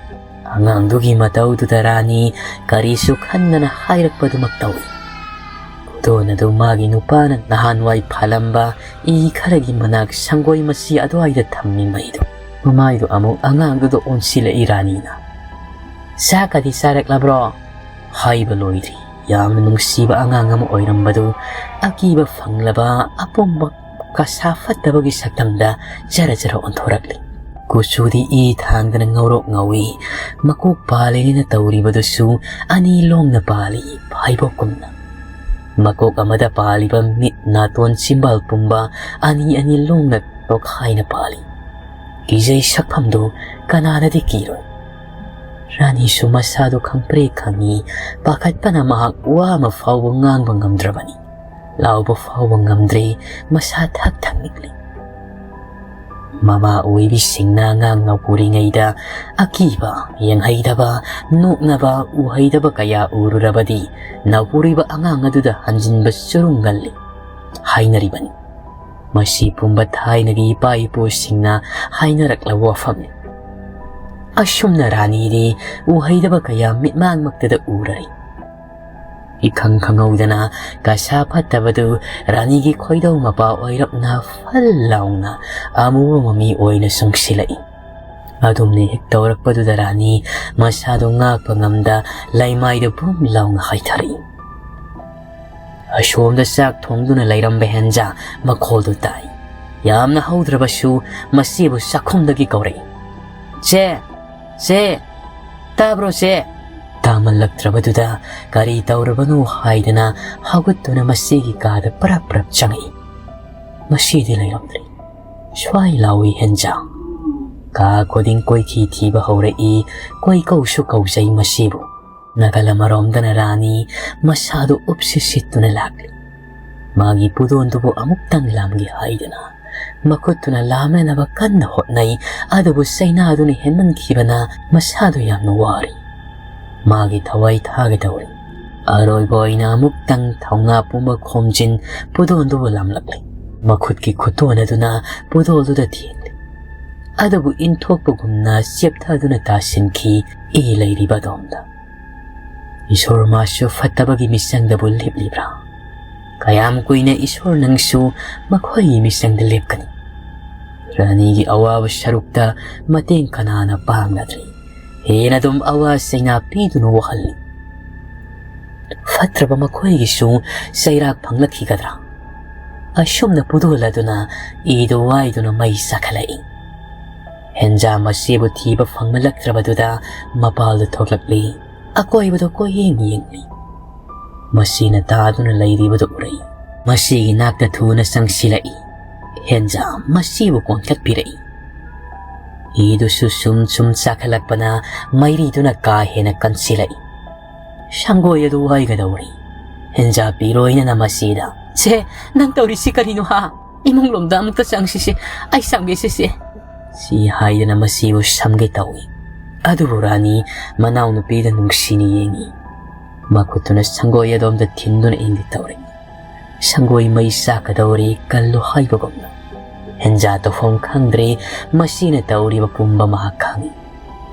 ꯑꯉꯥꯡꯗꯨꯒꯤ ꯃꯇꯧꯗꯨꯗ ꯔꯥꯅꯤ ꯀꯔꯤꯁꯨ ꯈꯟꯗꯅ ꯍꯥꯏꯔꯛꯄꯗꯨꯃꯛ ꯇꯧꯏ꯫ ꯈꯨꯗꯣꯟ ꯑꯗꯨ ꯃꯥꯒꯤ ꯅꯨꯄꯥꯅ ꯅꯍꯥꯟꯋꯥꯏ ꯐꯥꯜꯂꯝꯕ ꯏ ꯈꯔꯒꯤ ꯃꯅꯥꯛ ꯁꯪꯒꯣꯏ ꯃꯆꯤ ꯑꯗꯨꯋꯥꯏꯗ ꯊꯝꯃꯤ꯫ ꯃꯩꯗꯨ ꯃꯃꯥꯏꯗꯨ ꯑꯃꯨꯛ ꯑꯉꯥꯡꯗꯨꯗ ꯑꯣꯟꯁꯤꯜꯂꯛꯏ ꯔꯥꯅꯤꯅ꯫ "ꯆꯥꯛꯀꯗꯤ ꯆꯥꯔꯛꯂꯕ꯭ꯔꯣ?" ꯍꯥꯏꯕ ꯂꯣꯏꯗ꯭ꯔꯤ꯫ ꯌꯥꯝꯅ ꯅꯨꯡꯁꯤꯕ ꯑꯉꯥꯡ ꯑꯃ ꯑꯣꯏꯔꯝꯕꯗꯨ ꯑꯀꯤꯕ ꯐꯪꯂꯕ ꯑꯄꯣꯝꯕ ꯀꯁꯥ ꯐꯠꯇꯕꯒꯤ ꯁꯛꯇꯝꯗ ꯖꯔ ꯖꯔ ꯑꯣꯟꯊꯣꯔꯛꯂꯤ꯫ ꯀꯨꯆꯨꯗꯤ ꯏ ꯊꯥꯡꯗꯅ ꯉꯧꯔꯣꯛ ꯉꯧꯏ꯫ ꯃꯀꯣꯛ ꯄꯥꯜꯂꯦꯅ ꯇꯧꯔꯤꯕꯗꯨꯁꯨ ꯑꯅꯤ ꯂꯣꯡꯅ ꯄꯥꯜꯂꯤ, ꯐꯥꯏꯕꯣꯛꯀꯨꯝꯅ꯫ ꯃꯀꯣꯛ ꯑꯃꯗ ꯄꯥꯜꯂꯤꯕ ꯃꯤꯠ, ꯅꯥꯇꯣꯟ, ꯆꯤꯝꯕꯥꯜ ꯄꯨꯝꯕ ꯑꯅꯤ ꯑꯅꯤ ꯂꯣꯡꯅ ꯇꯣꯈꯥꯏꯅ ꯄꯥꯜꯂꯤ꯫ ꯀꯤꯖꯩ ꯁꯛꯐꯝꯗꯨ ꯀꯅꯥꯅꯗꯤ ꯀꯤꯔꯣꯏ꯫ ꯔꯥꯅꯤꯁꯨ ꯃꯁꯥꯗꯨ ꯈꯪꯄ꯭ꯔꯦꯛ ꯈꯪꯉꯤ꯫ ꯄꯥꯈꯠꯄꯅ ꯃꯍꯥꯛ ꯋꯥ ꯑꯃ ꯐꯥꯎꯕ ꯉꯥꯡꯕ ꯉꯝꯗ꯭ꯔꯕꯅꯤ꯫ ꯂꯥꯎꯕ ꯐꯥꯎꯕ ꯉꯝꯗ꯭ꯔꯦ꯫ ꯃꯁꯥ ꯊꯛ ꯊꯛ ꯅꯤꯛꯂꯤ꯫ ꯃꯃꯥ ꯑꯣꯏꯕꯤꯁꯤꯡꯅ ꯑꯉꯥꯡ ꯅꯧꯄꯨꯔꯤꯉꯩꯗ ꯑꯀꯤꯕ, ꯌꯦꯡꯍꯩꯗꯕ, ꯅꯣꯛꯅꯕ, ꯎꯍꯩꯗꯕ ꯀꯌꯥ ꯎꯔꯨꯔꯕꯗꯤ ꯅꯧꯄꯨꯔꯤꯕ ꯑꯉꯥꯡ ꯑꯗꯨꯗ ꯍꯟꯖꯤꯟꯕ ꯆꯨꯔꯨꯡꯒꯜꯂꯤ ꯍꯥꯏꯅꯔꯤꯕꯅꯤ꯫ ꯃꯁꯤ ꯄꯨꯝꯕ ꯊꯥꯏꯅꯒꯤ ꯏꯄꯥ ꯏꯄꯨꯁꯤꯡꯅ ꯍꯥꯏꯅꯔꯛꯂꯕ ꯋꯥꯐꯝꯅꯤ꯫ ꯑꯁꯨꯝꯅ ꯔꯥꯅꯤꯗꯤ ꯎꯍꯩꯗꯕ ꯀꯌꯥ ꯃꯤꯠꯃꯥꯡꯃꯛꯇꯗ ꯎꯔꯔꯤ꯫ ꯏꯈꯪ ꯈꯪꯍꯧꯗꯅ ꯀꯁꯥ ꯐꯠꯇꯕꯗꯨ ꯔꯥꯅꯤꯒꯤ ꯈꯣꯏꯗꯧ ꯃꯄꯥ ꯑꯣꯏꯔꯞꯅ ꯐꯜ ꯂꯥꯎꯅ ꯑꯃꯨꯕ ꯃꯃꯤ ꯑꯣꯏꯅ ꯆꯪꯁꯤꯜꯂꯛꯏ꯫ ꯑꯗꯨꯝꯅ ꯍꯦꯛ ꯇꯧꯔꯛꯄꯗꯨꯗ ꯔꯥꯅꯤ ꯃꯁꯥꯗꯨ ꯉꯥꯛꯄ ꯉꯝꯗ ꯂꯩꯃꯥꯏꯗ ꯕꯨꯝ ꯂꯥꯎꯅ ꯍꯥꯏꯊꯔꯛꯏ꯫ ꯑꯁꯣꯝꯗ ꯆꯥꯛ ꯊꯣꯡꯗꯨꯅ ꯂꯩꯔꯝꯕ ꯍꯦꯟꯖꯥ ꯃꯈꯣꯜꯗꯨ ꯇꯥꯏ꯫ ꯌꯥꯝꯅ ꯍꯧꯗ꯭ꯔꯕꯁꯨ ꯃꯁꯤꯕꯨ ꯆꯥꯛꯈꯨꯝꯗꯒꯤ ꯀꯧꯔꯛꯏ꯫ "ꯆꯦ! ꯆꯦ! ꯇꯥꯕ꯭ꯔꯣ ꯆꯦ?" ꯇꯥꯃꯜꯂꯛꯇ꯭ꯔꯕꯗꯨꯗ ꯀꯔꯤ ꯇꯧꯔꯕꯅꯣ ꯍꯥꯏꯗꯅ ꯍꯧꯒꯠꯇꯨꯅ ꯃꯁꯤꯒꯤ ꯀꯥꯗ ꯄꯔꯞ ꯄꯔꯞ ꯆꯪꯉꯛꯏ꯫ ꯃꯁꯤꯗꯤ ꯂꯩꯔꯝꯗ꯭ꯔꯦ꯫ ꯁ꯭ꯋꯥꯏ ꯂꯥꯎꯏ ꯍꯦꯟꯖꯥ꯫ ꯀꯥ ꯈꯨꯗꯤꯡ ꯀꯣꯏꯊꯤ ꯊꯤꯕ ꯍꯧꯔꯛꯏ꯫ ꯀꯣꯏꯀꯧꯁꯨ ꯀꯧꯖꯩ ꯃꯁꯤꯕꯨ꯫ ꯅꯥꯀꯜ ꯑꯃꯔꯣꯝꯗꯅ ꯔꯥꯅꯤ ꯃꯁꯥꯗꯨ ꯎꯞꯁꯤ ꯁꯤꯠꯇꯨꯅ ꯂꯥꯛꯂꯤ꯫ ꯃꯥꯒꯤ ꯄꯨꯗꯣꯟꯗꯨꯕꯨ ꯑꯃꯨꯛꯇꯪ ꯂꯥꯝꯒꯦ ꯍꯥꯏꯗꯅ ꯃꯈꯨꯠꯇꯨꯅ ꯂꯥꯝꯅꯅꯕ ꯀꯟꯅ ꯍꯣꯠꯅꯩ꯫ ꯑꯗꯨꯕꯨ ꯆꯩꯅꯥꯗꯨꯅ ꯍꯦꯟꯃꯟꯈꯤꯕꯅ ꯃꯁꯥꯗꯨ ꯌꯥꯝꯅ ꯋꯥꯔꯤ꯫ ꯃꯥꯒꯤ ꯊꯋꯥꯏ ꯊꯥꯒꯦ ꯇꯧꯔꯤ꯫ ꯑꯔꯣꯏꯕ ꯑꯣꯏꯅ ꯑꯃꯨꯛꯇꯪ ꯊꯧꯅꯥ ꯄꯨꯝꯕ ꯈꯣꯝꯖꯤꯟ ꯄꯨꯗꯣꯟꯗꯨꯕꯨ ꯂꯥꯝꯂꯛꯂꯤ꯫ ꯃꯈꯨꯠꯀꯤ ꯈꯨꯇꯣꯟ ꯑꯗꯨꯅ ꯄꯨꯗꯣꯜꯗꯨꯗ ꯊꯦꯡꯂꯤ꯫ ꯑꯗꯨꯕꯨ ꯏꯟꯊꯣꯛꯄꯒꯨꯝꯅ ꯆꯦꯞꯊꯗꯨꯅ ꯇꯥꯁꯤꯟꯈꯤ ꯏ ꯂꯩꯔꯤꯕ ꯑꯗꯣꯝꯗ꯫ ꯏꯁꯣꯔ ꯃꯥꯁꯨ ꯐꯠꯇꯕꯒꯤ ꯃꯤꯆꯪꯗꯕꯨ ꯂꯤꯞꯂꯤꯕ꯭ꯔꯥ? ꯀꯌꯥꯝ ꯀꯨꯏꯅ ꯏꯁꯣꯔ ꯅꯪꯁꯨ ꯃꯈꯣꯏꯒꯤ ꯃꯤꯆꯪꯗ ꯂꯦꯞꯀꯅꯤ? ꯔꯥꯅꯤꯒꯤ ꯑꯋꯥꯕ ꯁꯔꯨꯛꯇ ꯃꯇꯦꯡ ꯀꯅꯥꯅ ꯄꯥꯡꯅꯗ꯭ꯔꯤ? ꯍꯦꯟꯅ ꯑꯗꯨꯝ ꯑꯋꯥ ꯆꯩꯅꯥ ꯄꯤꯗꯨꯅ ꯋꯥꯍꯜꯂꯤ꯫ ꯐꯠꯇ꯭ꯔꯕ ꯃꯈꯣꯏꯒꯤꯁꯨ ꯆꯩꯔꯥꯛ ꯐꯪꯂꯛꯈꯤꯒꯗ꯭ꯔꯥ? ꯑꯁꯨꯝꯅ ꯄꯨꯗꯣꯜ ꯑꯗꯨꯅ ꯏꯗꯨ ꯋꯥꯏꯗꯨꯅ ꯃꯩ ꯆꯥꯈꯠꯂꯛꯏ꯫ ꯍꯦꯟꯖꯥ ꯃꯁꯤꯕꯨ ꯊꯤꯕ ꯐꯪꯂꯛꯇ꯭ꯔꯕꯗꯨꯗ ꯃꯄꯥꯜꯗ ꯊꯣꯛꯂꯛꯂꯤ꯫ ꯑꯀꯣꯏꯕꯗ ꯀꯣꯏꯌꯦꯡ ꯌꯦꯡꯂꯤ꯫ ꯃꯁꯤꯅ ꯇꯥꯗꯨꯅ ꯂꯩꯔꯤꯕꯗꯨ ꯎꯔꯛꯏ꯫ ꯃꯁꯤꯒꯤ ꯅꯥꯛꯇ ꯊꯨꯅ ꯆꯪꯁꯤꯜꯂꯛꯏ꯫ ꯍꯦꯟꯖꯥ ꯃꯁꯤꯕꯨ ꯀꯣꯟꯈꯠꯄꯤꯔꯛꯏ꯫ ꯏꯗꯨꯁꯨ ꯁꯨꯝ ꯁꯨꯝ ꯆꯥꯈꯠꯂꯛꯄꯅ ꯃꯩꯔꯤꯗꯨꯅ ꯀꯥ ꯍꯦꯟꯅ ꯀꯟꯁꯤꯜꯂꯛꯏ꯫ ꯁꯪꯒꯣꯏ ꯑꯗꯨ ꯋꯥꯏꯒꯗꯧꯔꯤ꯫ ꯍꯦꯟꯖꯥ ꯄꯤꯔꯣꯏꯅꯅ ꯃꯁꯤꯗ, "ꯁꯦ, ꯅꯪ ꯇꯧꯔꯤꯁꯤ ꯀꯔꯤꯅꯣ ꯍꯥ? ꯏꯃꯨꯡ ꯂꯣꯝꯗ ꯑꯃꯨꯛꯇ ꯆꯪꯁꯤꯁꯦ, ꯑꯩ ꯆꯪꯒꯦꯁꯤꯁꯦ," ꯁꯤ ꯍꯥꯏꯗꯅ ꯃꯁꯤꯕꯨ ꯁꯝꯒꯦ ꯇꯧꯏ꯫ ꯑꯗꯨꯕꯨ ꯔꯥꯅꯤ ꯃꯅꯥꯎꯅꯨꯄꯤꯗ ꯅꯨꯡꯁꯤꯅ ꯌꯦꯡꯏ꯫ ꯃꯈꯨꯠꯇꯨꯅ ꯁꯪꯒꯣꯏ ꯑꯗꯣꯝꯗ ꯊꯤꯟꯗꯨꯅ ꯏꯪꯒꯦ ꯇꯧꯔꯛꯏ꯫ ꯁꯪꯒꯣꯏ ꯃꯩ ꯆꯥꯛꯀꯗꯧꯔꯤ ꯀꯜꯂꯨ ꯍꯥꯏꯕꯒꯨꯝꯅ꯫ ꯍꯦꯟꯖꯥ ꯇꯧꯐꯝ ꯈꯪꯗ꯭ꯔꯦ꯫ ꯃꯁꯤꯅ ꯇꯧꯔꯤꯕ ꯄꯨꯝꯕ ꯃꯍꯥꯛ ꯈꯪꯏ꯫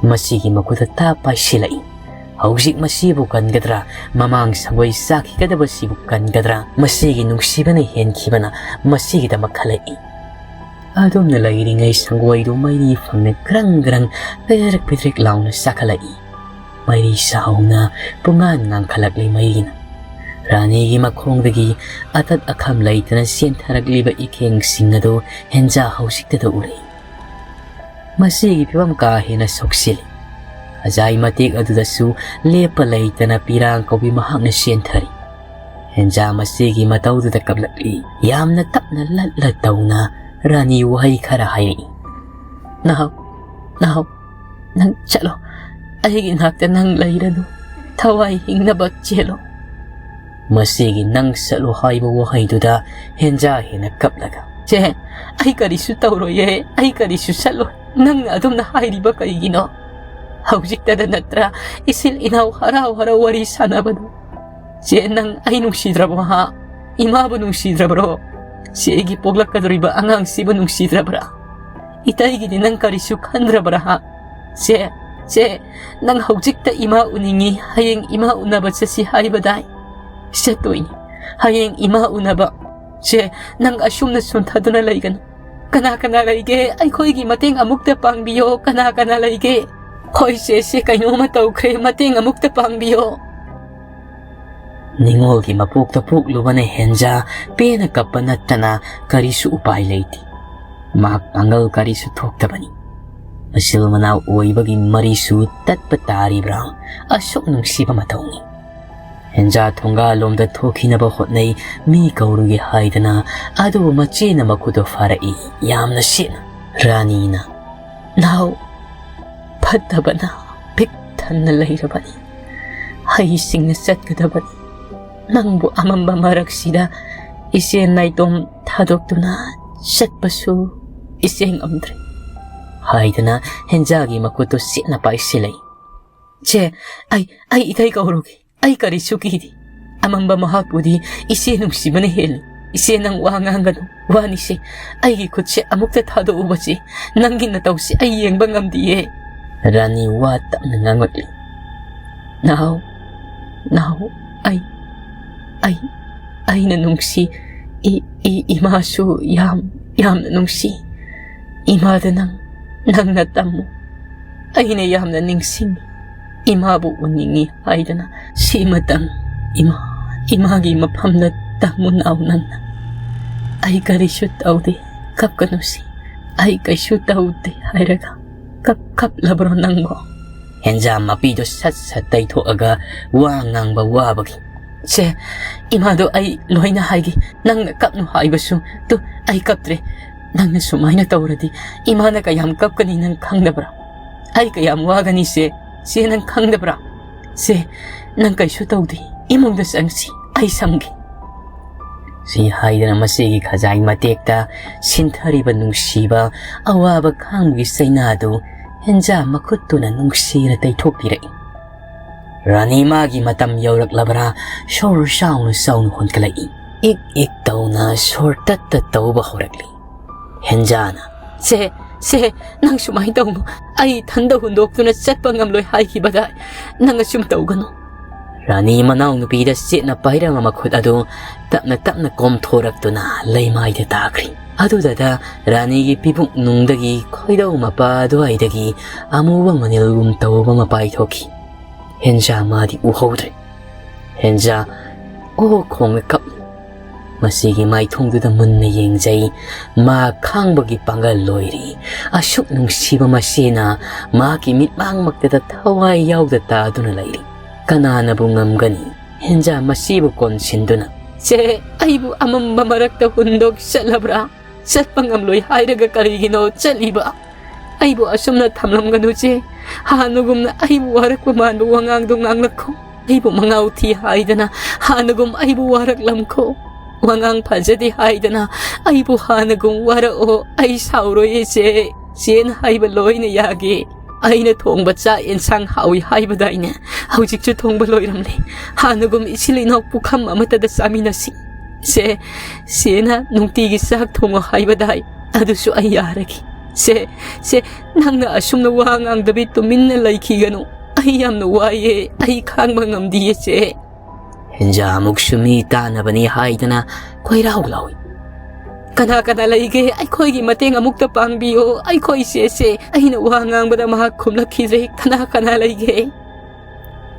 ꯃꯁꯤꯒꯤ ꯃꯈꯨꯠꯇ ꯇꯥꯞ ꯄꯥꯏꯁꯤꯜꯂꯛꯏ꯫ ꯍꯧꯖꯤꯛ ꯃꯁꯤꯕꯨ ꯀꯟꯒꯗ꯭ꯔꯥ? ꯃꯃꯥꯡ ꯁꯪꯒꯣꯏ ꯆꯥꯈꯤꯒꯗꯕꯁꯤꯕꯨ ꯀꯟꯒꯗ꯭ꯔꯥ? ꯃꯁꯤꯒꯤ ꯅꯨꯡꯁꯤꯕꯅ ꯍꯦꯟꯈꯤꯕꯅ ꯃꯁꯤꯒꯤꯗꯃꯛ ꯈꯜꯂꯛꯏ꯫ ꯑꯗꯨꯝꯅ ꯂꯩꯔꯤꯉꯩ ꯁꯪꯒꯣꯏꯗꯨ ꯃꯩꯔꯤ ꯐꯪꯅ ꯒ꯭ꯔꯪ ꯒ꯭ꯔꯪ ꯄꯤꯗ꯭ꯔꯤꯛ ꯄꯤꯗ꯭ꯔꯤꯛ ꯂꯥꯎꯅ ꯆꯥꯈꯠꯂꯛꯏ꯫ ꯃꯩꯔꯤ ꯆꯥꯎꯅ ꯄꯨꯡꯉꯥꯟ ꯉꯥꯡꯈꯠꯂꯛꯂꯤ ꯃꯩꯒꯤꯅ꯫ ꯔꯥꯅꯤꯒꯤ ꯃꯈꯣꯡꯗꯒꯤ ꯑꯇꯠ ꯑꯈꯝ ꯂꯩꯇꯅ ꯆꯦꯟꯊꯔꯛꯂꯤꯕ ꯏꯈꯦꯡꯁꯤꯡ ꯑꯗꯨ ꯍꯦꯟꯖꯥ ꯍꯧꯖꯤꯛꯇꯗ ꯎꯔꯛꯏ꯫ ꯃꯁꯤꯒꯤ ꯐꯤꯕꯝ ꯀꯥ ꯍꯦꯟꯅ ꯁꯣꯛꯆꯤꯜꯂꯤ꯫ ꯑꯖꯥꯏ ꯃꯇꯦꯛ ꯑꯗꯨꯗꯁꯨ ꯂꯦꯞꯄ ꯂꯩꯇꯅ ꯄꯤꯔꯥꯡ ꯀꯧꯕꯤ ꯃꯍꯥꯛꯅ ꯆꯦꯟꯊꯔꯤ꯫ ꯍꯦꯟꯖꯥ ꯃꯁꯤꯒꯤ ꯃꯇꯧꯗꯨꯗ ꯀꯞꯂꯛꯂꯤ꯫ ꯌꯥꯝꯅ ꯇꯞꯅ ꯂꯠꯂ ꯇꯧꯅ ꯔꯥꯅꯤ ꯋꯥꯍꯩ ꯈꯔ ꯍꯥꯏꯔꯛꯏ꯫ "ꯅꯍꯥꯎ, ꯅꯍꯥꯎ, ꯅꯪ ꯆꯠꯂꯣ꯫ ꯑꯩꯒꯤ ꯅꯥꯛꯇ ꯅꯪ ꯂꯩꯔꯅꯨ꯫ ꯊꯋꯥꯏ ꯍꯤꯡꯅꯕ ꯆꯦꯜꯂꯣ꯫" ꯃꯁꯤꯒꯤ "ꯅꯪ ꯆꯠꯂꯣ" ꯍꯥꯏꯕ ꯋꯥꯍꯩꯗꯨꯗ ꯍꯦꯟꯖꯥ ꯍꯦꯟꯅ ꯀꯞꯂꯒ, "ꯆꯦ, ꯑꯩ ꯀꯔꯤꯁꯨ ꯇꯧꯔꯣꯏꯌꯦ, ꯑꯩ ꯀꯔꯤꯁꯨ ꯆꯠꯂꯣꯏ꯫ ꯅꯪꯅ ꯑꯗꯨꯝꯅ ꯍꯥꯏꯔꯤꯕ ꯀꯔꯤꯒꯤꯅꯣ? ꯍꯧꯖꯤꯛꯇꯗ ꯅꯠꯇ꯭ꯔꯥ ꯏꯆꯤꯜ ꯏꯅꯥꯎ ꯍꯔꯥꯎ ꯍꯔꯥꯎ ꯋꯥꯔꯤ ꯁꯥꯟꯅꯕꯗꯣ? ꯆꯦ, ꯅꯪ ꯑꯩ ꯅꯨꯡꯁꯤꯗ꯭ꯔꯕꯣ ꯍꯥ? ꯏꯃꯥꯕꯨ ꯅꯨꯡꯁꯤꯗ꯭ꯔꯕ꯭ꯔꯣ? ꯆꯦ, ꯑꯩꯒꯤ ꯄꯣꯛꯂꯛꯀꯗꯧꯔꯤꯕ ꯑꯉꯥꯡꯁꯤꯕꯨ ꯅꯨꯡꯁꯤꯗ꯭ꯔꯕ꯭ꯔꯥ? ꯏꯇꯩꯒꯤꯗꯤ ꯅꯪ ꯀꯔꯤꯁꯨ ꯈꯟꯗ꯭ꯔꯕ꯭ꯔꯥ ꯍꯥ? ꯆꯦ, ꯆꯦ, ꯅꯪ ꯍꯧꯖꯤꯛꯇ ꯏꯃꯥ ꯎꯅꯤꯡꯉꯤ, ꯍꯌꯦꯡ ꯏꯃꯥ ꯎꯅꯕ ꯆꯠꯁꯤ ꯍꯥꯏꯕꯗꯥꯏ? ꯆꯠꯇꯣꯏꯅꯤ, ꯍꯌꯦꯡ ꯏꯃꯥ ꯎꯅꯕ꯫ ꯁꯦ, ꯅꯪ ꯑꯁꯨꯝꯅ ꯁꯣꯟꯊꯗꯨꯅ ꯂꯩꯒꯅꯨ꯫ ꯀꯅꯥ ꯀꯅꯥ ꯂꯩꯒꯦ? ꯑꯩꯈꯣꯏꯒꯤ ꯃꯇꯦꯡ ꯑꯃꯨꯛꯇ ꯄꯥꯡꯕꯤꯌꯣ꯫ ꯀꯅꯥ ꯀꯅꯥ ꯂꯩꯒꯦ? ꯍꯣꯏ ꯁꯦ, ꯁꯦ, ꯀꯩꯅꯣꯝꯃ ꯇꯧꯈ꯭ꯔꯦ꯫ ꯃꯇꯦꯡ ꯑꯃꯨꯛꯇ ꯄꯥꯡꯕꯤꯌꯣ꯫ ꯅꯤꯉꯣꯜꯒꯤ ꯃꯄꯣꯛꯇ ꯄꯣꯛꯂꯨꯕꯅ ꯍꯦꯟꯖꯥ ꯄꯦꯟꯅ ꯀꯞꯄ ꯅꯠꯇꯅ ꯀꯔꯤꯁꯨ ꯎꯄꯥꯏ ꯂꯩꯇꯦ꯫ ꯃꯍꯥꯛ ꯄꯥꯡꯒꯜ ꯀꯔꯤꯁꯨ ꯊꯣꯛꯇꯕꯅꯤ꯫ ꯃꯆꯤꯜ ꯃꯅꯥꯎ ꯑꯣꯏꯕꯒꯤ ꯃꯔꯤꯁꯨ ꯇꯠꯄ ꯇꯥꯔꯤꯕ꯭ꯔꯥ? ꯑꯁꯨꯛ ꯅꯨꯡꯁꯤꯕ ꯃꯇꯧꯅꯤ꯫ ꯍꯦꯟꯖꯥ ꯊꯣꯡꯒꯥꯜꯂꯣꯝꯗ ꯊꯣꯛꯈꯤꯅꯕ ꯍꯣꯠꯅꯩ꯫ ꯃꯤ ꯀꯧꯔꯨꯒꯦ ꯍꯥꯏꯗꯅ, ꯑꯗꯨꯕꯨ ꯃꯆꯦꯅ ꯃꯈꯨꯠꯇꯨ ꯐꯥꯔꯛꯏ, ꯌꯥꯝꯅ ꯁꯦꯠꯅ꯫ ꯔꯥꯅꯤꯅ, "ꯅꯥꯎ, ꯐꯠꯇꯕꯅ ꯄꯤꯛ ꯊꯟꯅ ꯂꯩꯔꯕꯅꯤ꯫ ꯍꯩꯁꯤꯡꯅ ꯆꯠꯀꯗꯕꯅꯤ꯫ ꯅꯪꯕꯨ ꯑꯃꯝꯕ ꯃꯔꯛꯁꯤꯗ ꯏꯆꯦ ꯅꯥꯏꯇꯣꯝ ꯊꯥꯗꯣꯛꯇꯨꯅ ꯆꯠꯄꯁꯨ ꯏꯆꯦ ꯉꯝꯗ꯭ꯔꯦ" ꯍꯥꯏꯗꯅ ꯍꯦꯟꯖꯥꯒꯤ ꯃꯈꯨꯠꯇꯨ ꯁꯦꯠꯅ ꯄꯥꯏꯁꯤꯜꯂꯛꯏ꯫ "ꯆꯦ, ꯑꯩ, ꯑꯩ ꯏꯊꯩ ꯀꯧꯔꯨꯒꯦ꯫ ꯑꯩ ꯀꯔꯤꯁꯨ ꯀꯤꯗꯦ꯫ ꯑꯃꯝꯕ ꯃꯍꯥꯛꯄꯨꯗꯤ ꯏꯆꯦ ꯅꯨꯡꯁꯤꯕꯅ ꯍꯦꯜꯂꯤ꯫ ꯏꯆꯦ, ꯅꯪ ꯋꯥ ꯉꯥꯡꯒꯅꯨ꯫ ꯋꯥꯅꯤꯁꯦ꯫ ꯑꯩꯒꯤ ꯈꯨꯠꯁꯦ ꯑꯃꯨꯛꯇ ꯊꯥꯗꯣꯛꯎꯕꯁꯦ꯫ ꯅꯪꯒꯤ ꯅꯇꯧꯁꯦ ꯑꯩ ꯌꯦꯡꯕ ꯉꯝꯗꯤꯌꯦ"꯫ ꯔꯥꯅꯤ ꯋꯥ ꯇꯞꯅ ꯉꯥꯡꯂꯛꯂꯤ꯫ "ꯅꯥꯎ, ꯅꯥꯎ, ꯑꯩ, ꯑꯩ, ꯑꯩꯅ ꯅꯨꯡꯁꯤ꯫ ꯏ-, ꯏ-, ꯏꯃꯥꯁꯨ ꯌꯥꯝ, ꯌꯥꯝꯅ ꯅꯨꯡꯁꯤ꯫ ꯏꯃꯥꯗ ꯅꯪ, ꯅꯪꯅ ꯇꯝꯃꯨ꯫ ꯑꯩꯅ ꯌꯥꯝꯅ ꯅꯤꯡꯁꯤꯡꯉꯤ꯫ ꯏꯃꯥꯕꯨ ꯎꯅꯤꯡꯉꯤ" ꯍꯥꯏꯗꯅ꯫ "ꯁꯤꯃꯇꯪ, ꯏꯃꯥ, ꯏꯃꯥꯒꯤ ꯃꯐꯝꯗ ꯇꯝꯃꯨ ꯅꯥꯎ ꯅꯪꯅ꯫ ꯑꯩ ꯀꯔꯤꯁꯨ ꯇꯧꯗꯦ, ꯀꯞꯀꯅꯨꯁꯤ꯫ ꯑꯩ ꯀꯩꯁꯨ ꯇꯧꯗꯦ" ꯍꯥꯏꯔꯒ ꯀꯞ-, ꯀꯞꯂꯕ꯭ꯔꯣ ꯅꯪꯕꯣ? ꯍꯦꯟꯖꯥ ꯃꯄꯤꯗꯣ ꯁꯠ ꯁꯠ ꯇꯩꯊꯣꯛꯑꯒ ꯋꯥ ꯉꯥꯡꯕ ꯋꯥꯕꯒꯤ꯫ "ꯁꯦ, ꯏꯃꯥꯗꯣ ꯑꯩ ꯂꯣꯏꯅ ꯍꯥꯏꯒꯦ꯫ ꯅꯪꯅ ꯀꯞꯅꯨ ꯍꯥꯏꯕꯁꯨ꯫ ꯇꯨ, ꯑꯩ ꯀꯞꯇ꯭ꯔꯦ꯫ ꯅꯪꯅ ꯁꯨꯃꯥꯏꯅ ꯇꯧꯔꯗꯤ ꯏꯃꯥꯅ ꯀꯌꯥꯝ ꯀꯞꯀꯅꯤ ꯅꯪ ꯈꯪꯗꯕ꯭ꯔꯥ? ꯑꯩ ꯀꯌꯥꯝ ꯋꯥꯒꯅꯤ ꯁꯦ, ꯁꯦ ꯅꯪ ꯈꯪꯗꯕ꯭ꯔꯥ? ꯁꯦ, ꯅꯪ ꯀꯩꯁꯨ ꯇꯧꯗꯦ꯫ ꯏꯃꯨꯡꯗ ꯆꯪꯁꯤ, ꯑꯩ ꯁꯝꯒꯦ"꯫ ꯁꯤ ꯍꯥꯏꯗꯅ ꯃꯆꯦꯒꯤ ꯈꯖꯥꯏ ꯃꯇꯦꯛꯇ ꯁꯤꯟꯊꯔꯤꯕ ꯅꯨꯡꯁꯤꯕ ꯑꯋꯥꯕ ꯈꯥꯡꯕꯒꯤ ꯆꯩꯅꯥꯗꯨ ꯍꯦꯟꯖꯥ ꯃꯈꯨꯠꯇꯨꯅ ꯅꯨꯡꯁꯤꯅ ꯇꯩꯊꯣꯛꯄꯤꯔꯛꯏ꯫ ꯔꯥꯅꯤ ꯃꯥꯒꯤ ꯃꯇꯝ ꯌꯧꯔꯛꯂꯕ꯭ꯔꯥ? ꯁꯣꯔ ꯆꯥꯎꯅ ꯆꯥꯎꯅ ꯍꯣꯟꯀꯠꯂꯛꯏ꯫ ꯏꯛ ꯏꯛ ꯇꯧꯅ ꯁꯣꯔ ꯇꯠ ꯇꯠ ꯇꯧꯕ ꯍꯧꯔꯛꯂꯤ꯫ ꯍꯦꯟꯖꯥꯅ, "ꯁꯦ, ꯁꯦ, ꯅꯪ ꯁꯨꯃꯥꯏꯅ ꯇꯧꯅꯨ꯫ ꯑꯩ ꯏꯊꯟꯗ ꯍꯨꯟꯗꯣꯛꯇꯨꯅ ꯆꯠꯄ ꯉꯝꯂꯣꯏ ꯍꯥꯏꯈꯤꯕꯗ ꯅꯪ ꯑꯁꯨꯝ ꯇꯧꯒꯅꯨ"꯫ ꯔꯥꯅꯤ ꯃꯅꯥꯎꯅꯨꯄꯤꯗ ꯆꯦꯠꯅ ꯄꯥꯏꯔꯝꯕ ꯃꯈꯨꯠ ꯑꯗꯨ ꯇꯞꯅ ꯇꯞꯅ ꯀꯣꯝꯊꯣꯔꯛꯇꯨꯅ ꯂꯩꯃꯥꯏꯗ ꯇꯥꯈ꯭ꯔꯤ꯫ ꯑꯗꯨꯗꯇ ꯔꯥꯅꯤꯒꯤ ꯄꯤꯕꯨꯛ ꯅꯨꯡꯗꯒꯤ ꯈꯣꯏꯗꯧ ꯃꯄꯥ ꯑꯗꯨꯋꯥꯏꯗꯒꯤ ꯑꯃꯨꯕ ꯃꯅꯤꯜꯒꯨꯝ ꯇꯧꯕ ꯑꯃ ꯄꯥꯏꯊꯣꯛꯈꯤ꯫ ꯍꯦꯟꯖꯥ ꯃꯥꯗꯤ ꯎꯍꯧꯗ꯭ꯔꯦ꯫ ꯍꯦꯟꯖꯥ ꯑꯣ ꯈꯣꯡꯅ ꯀꯞꯂꯤ꯫ ꯃꯁꯤꯒꯤ ꯃꯥꯏꯊꯣꯡꯗꯨꯗ ꯃꯨꯟꯅ ꯌꯦꯡꯖꯩ꯫ ꯃꯥ ꯈꯥꯡꯕꯒꯤ ꯄꯥꯡꯒꯜ ꯂꯣꯏꯔꯤ꯫ ꯑꯁꯨꯛ ꯅꯨꯡꯁꯤꯕ ꯃꯆꯦꯅ ꯃꯍꯥꯛꯀꯤ ꯃꯤꯠꯃꯥꯡꯃꯛꯇꯗ ꯊꯋꯥꯏ ꯌꯥꯎꯗ ꯇꯥꯗꯨꯅ ꯂꯩꯔꯤ꯫ ꯀꯅꯥꯅꯕꯨ ꯉꯝꯒꯅꯤ? ꯍꯦꯟꯖꯥ ꯃꯁꯤꯕꯨ ꯀꯣꯟꯁꯤꯟꯗꯨꯅ, "ꯆꯦ, ꯑꯩꯕꯨ ꯑꯃꯝꯕ ꯃꯔꯛꯇ ꯍꯨꯟꯗꯣꯛ ꯆꯠꯂꯕ꯭ꯔꯥ? ꯆꯠꯄ ꯉꯝꯂꯣꯏ ꯍꯥꯏꯔꯒ ꯀꯔꯤꯒꯤꯅꯣ ꯆꯠꯂꯤꯕ? ꯑꯩꯕꯨ ꯑꯁꯨꯝꯅ ꯊꯝꯂꯝꯒꯅꯨ ꯆꯦ꯫ ꯍꯥꯟꯅꯒꯨꯝꯅ ꯑꯩꯕꯨ ꯋꯥꯔꯛꯄ ꯃꯥꯟꯕ ꯋꯥꯉꯥꯡꯗꯣ ꯉꯥꯡꯂꯛꯈꯣ꯫ ꯑꯩꯕꯨ ꯃꯉꯥꯎ ꯊꯤ ꯍꯥꯏꯗꯅ ꯍꯥꯟꯅꯒꯨꯝ ꯑꯩꯕꯨ ꯋꯥꯔꯛꯂꯝꯈꯣ꯫ ꯋꯥꯉꯥꯡ ꯐꯖꯗꯦ ꯍꯥꯏꯗꯅ ꯑꯩꯕꯨ ꯍꯥꯟꯅꯒꯨꯝ ꯋꯥꯔꯛꯑꯣ꯫ ꯑꯩ ꯁꯥꯎꯔꯣꯏꯌꯦ ꯆꯦ꯫ ꯆꯦꯅ ꯍꯥꯏꯕ ꯂꯣꯏꯅ ꯌꯥꯒꯦ꯫ ꯑꯩꯅ ꯊꯣꯡꯕ ꯆꯥꯛ ꯑꯦꯟꯁꯥꯡ ꯍꯥꯎꯏ ꯍꯥꯏꯕꯗꯥꯏꯅꯦ? ꯍꯧꯖꯤꯛꯁꯨ ꯊꯣꯡꯕ ꯂꯣꯏꯔꯝꯂꯦ꯫ ꯍꯥꯟꯅꯒꯨꯝ ꯏꯆꯤꯜ ꯏꯅꯥꯎ ꯄꯨꯈꯝ ꯑꯃꯠꯇꯗ ꯆꯥꯃꯤꯟꯅꯁꯤ꯫ ꯆꯦ, ꯆꯦꯅ ꯅꯨꯡꯇꯤꯒꯤ ꯆꯥꯛ ꯊꯣꯡꯉꯣ ꯍꯥꯏꯕꯗꯥꯏ? ꯑꯗꯨꯁꯨ ꯑꯩ ꯌꯥꯔꯒꯦ꯫ ꯆꯦ, ꯆꯦ, ꯅꯪꯅ ꯑꯁꯨꯝꯅ ꯋꯥ ꯉꯥꯡꯗꯕꯤ ꯇꯨꯃꯤꯟꯅ ꯂꯩꯈꯤꯒꯅꯨ꯫ ꯑꯩ ꯌꯥꯝꯅ ꯋꯥꯏꯌꯦ꯫ ꯑꯩ ꯈꯥꯡꯕ ꯉꯝꯗꯤꯌꯦ ꯆꯦ꯫" ꯍꯦꯟꯖꯥ ꯑꯃꯨꯛꯁꯨ ꯃꯤ ꯇꯥꯅꯕꯅꯤ ꯍꯥꯏꯗꯅ ꯀꯣꯏꯔꯥꯎ ꯂꯥꯎꯏ꯫ "ꯀꯅꯥ ꯀꯅꯥ ꯂꯩꯒꯦ? ꯑꯩꯈꯣꯏꯒꯤ ꯃꯇꯦꯡ ꯑꯃꯨꯛꯇ ꯄꯥꯡꯕꯤꯌꯣ꯫ ꯑꯩꯈꯣꯏ ꯆꯦꯁꯦ ꯑꯩꯅ ꯋꯥ ꯉꯥꯡꯕꯗ ꯃꯍꯥꯛ ꯈꯨꯝꯂꯛꯈꯤꯗ꯭ꯔꯦ꯫ ꯀꯅꯥ ꯀꯅꯥ ꯂꯩꯒꯦ?"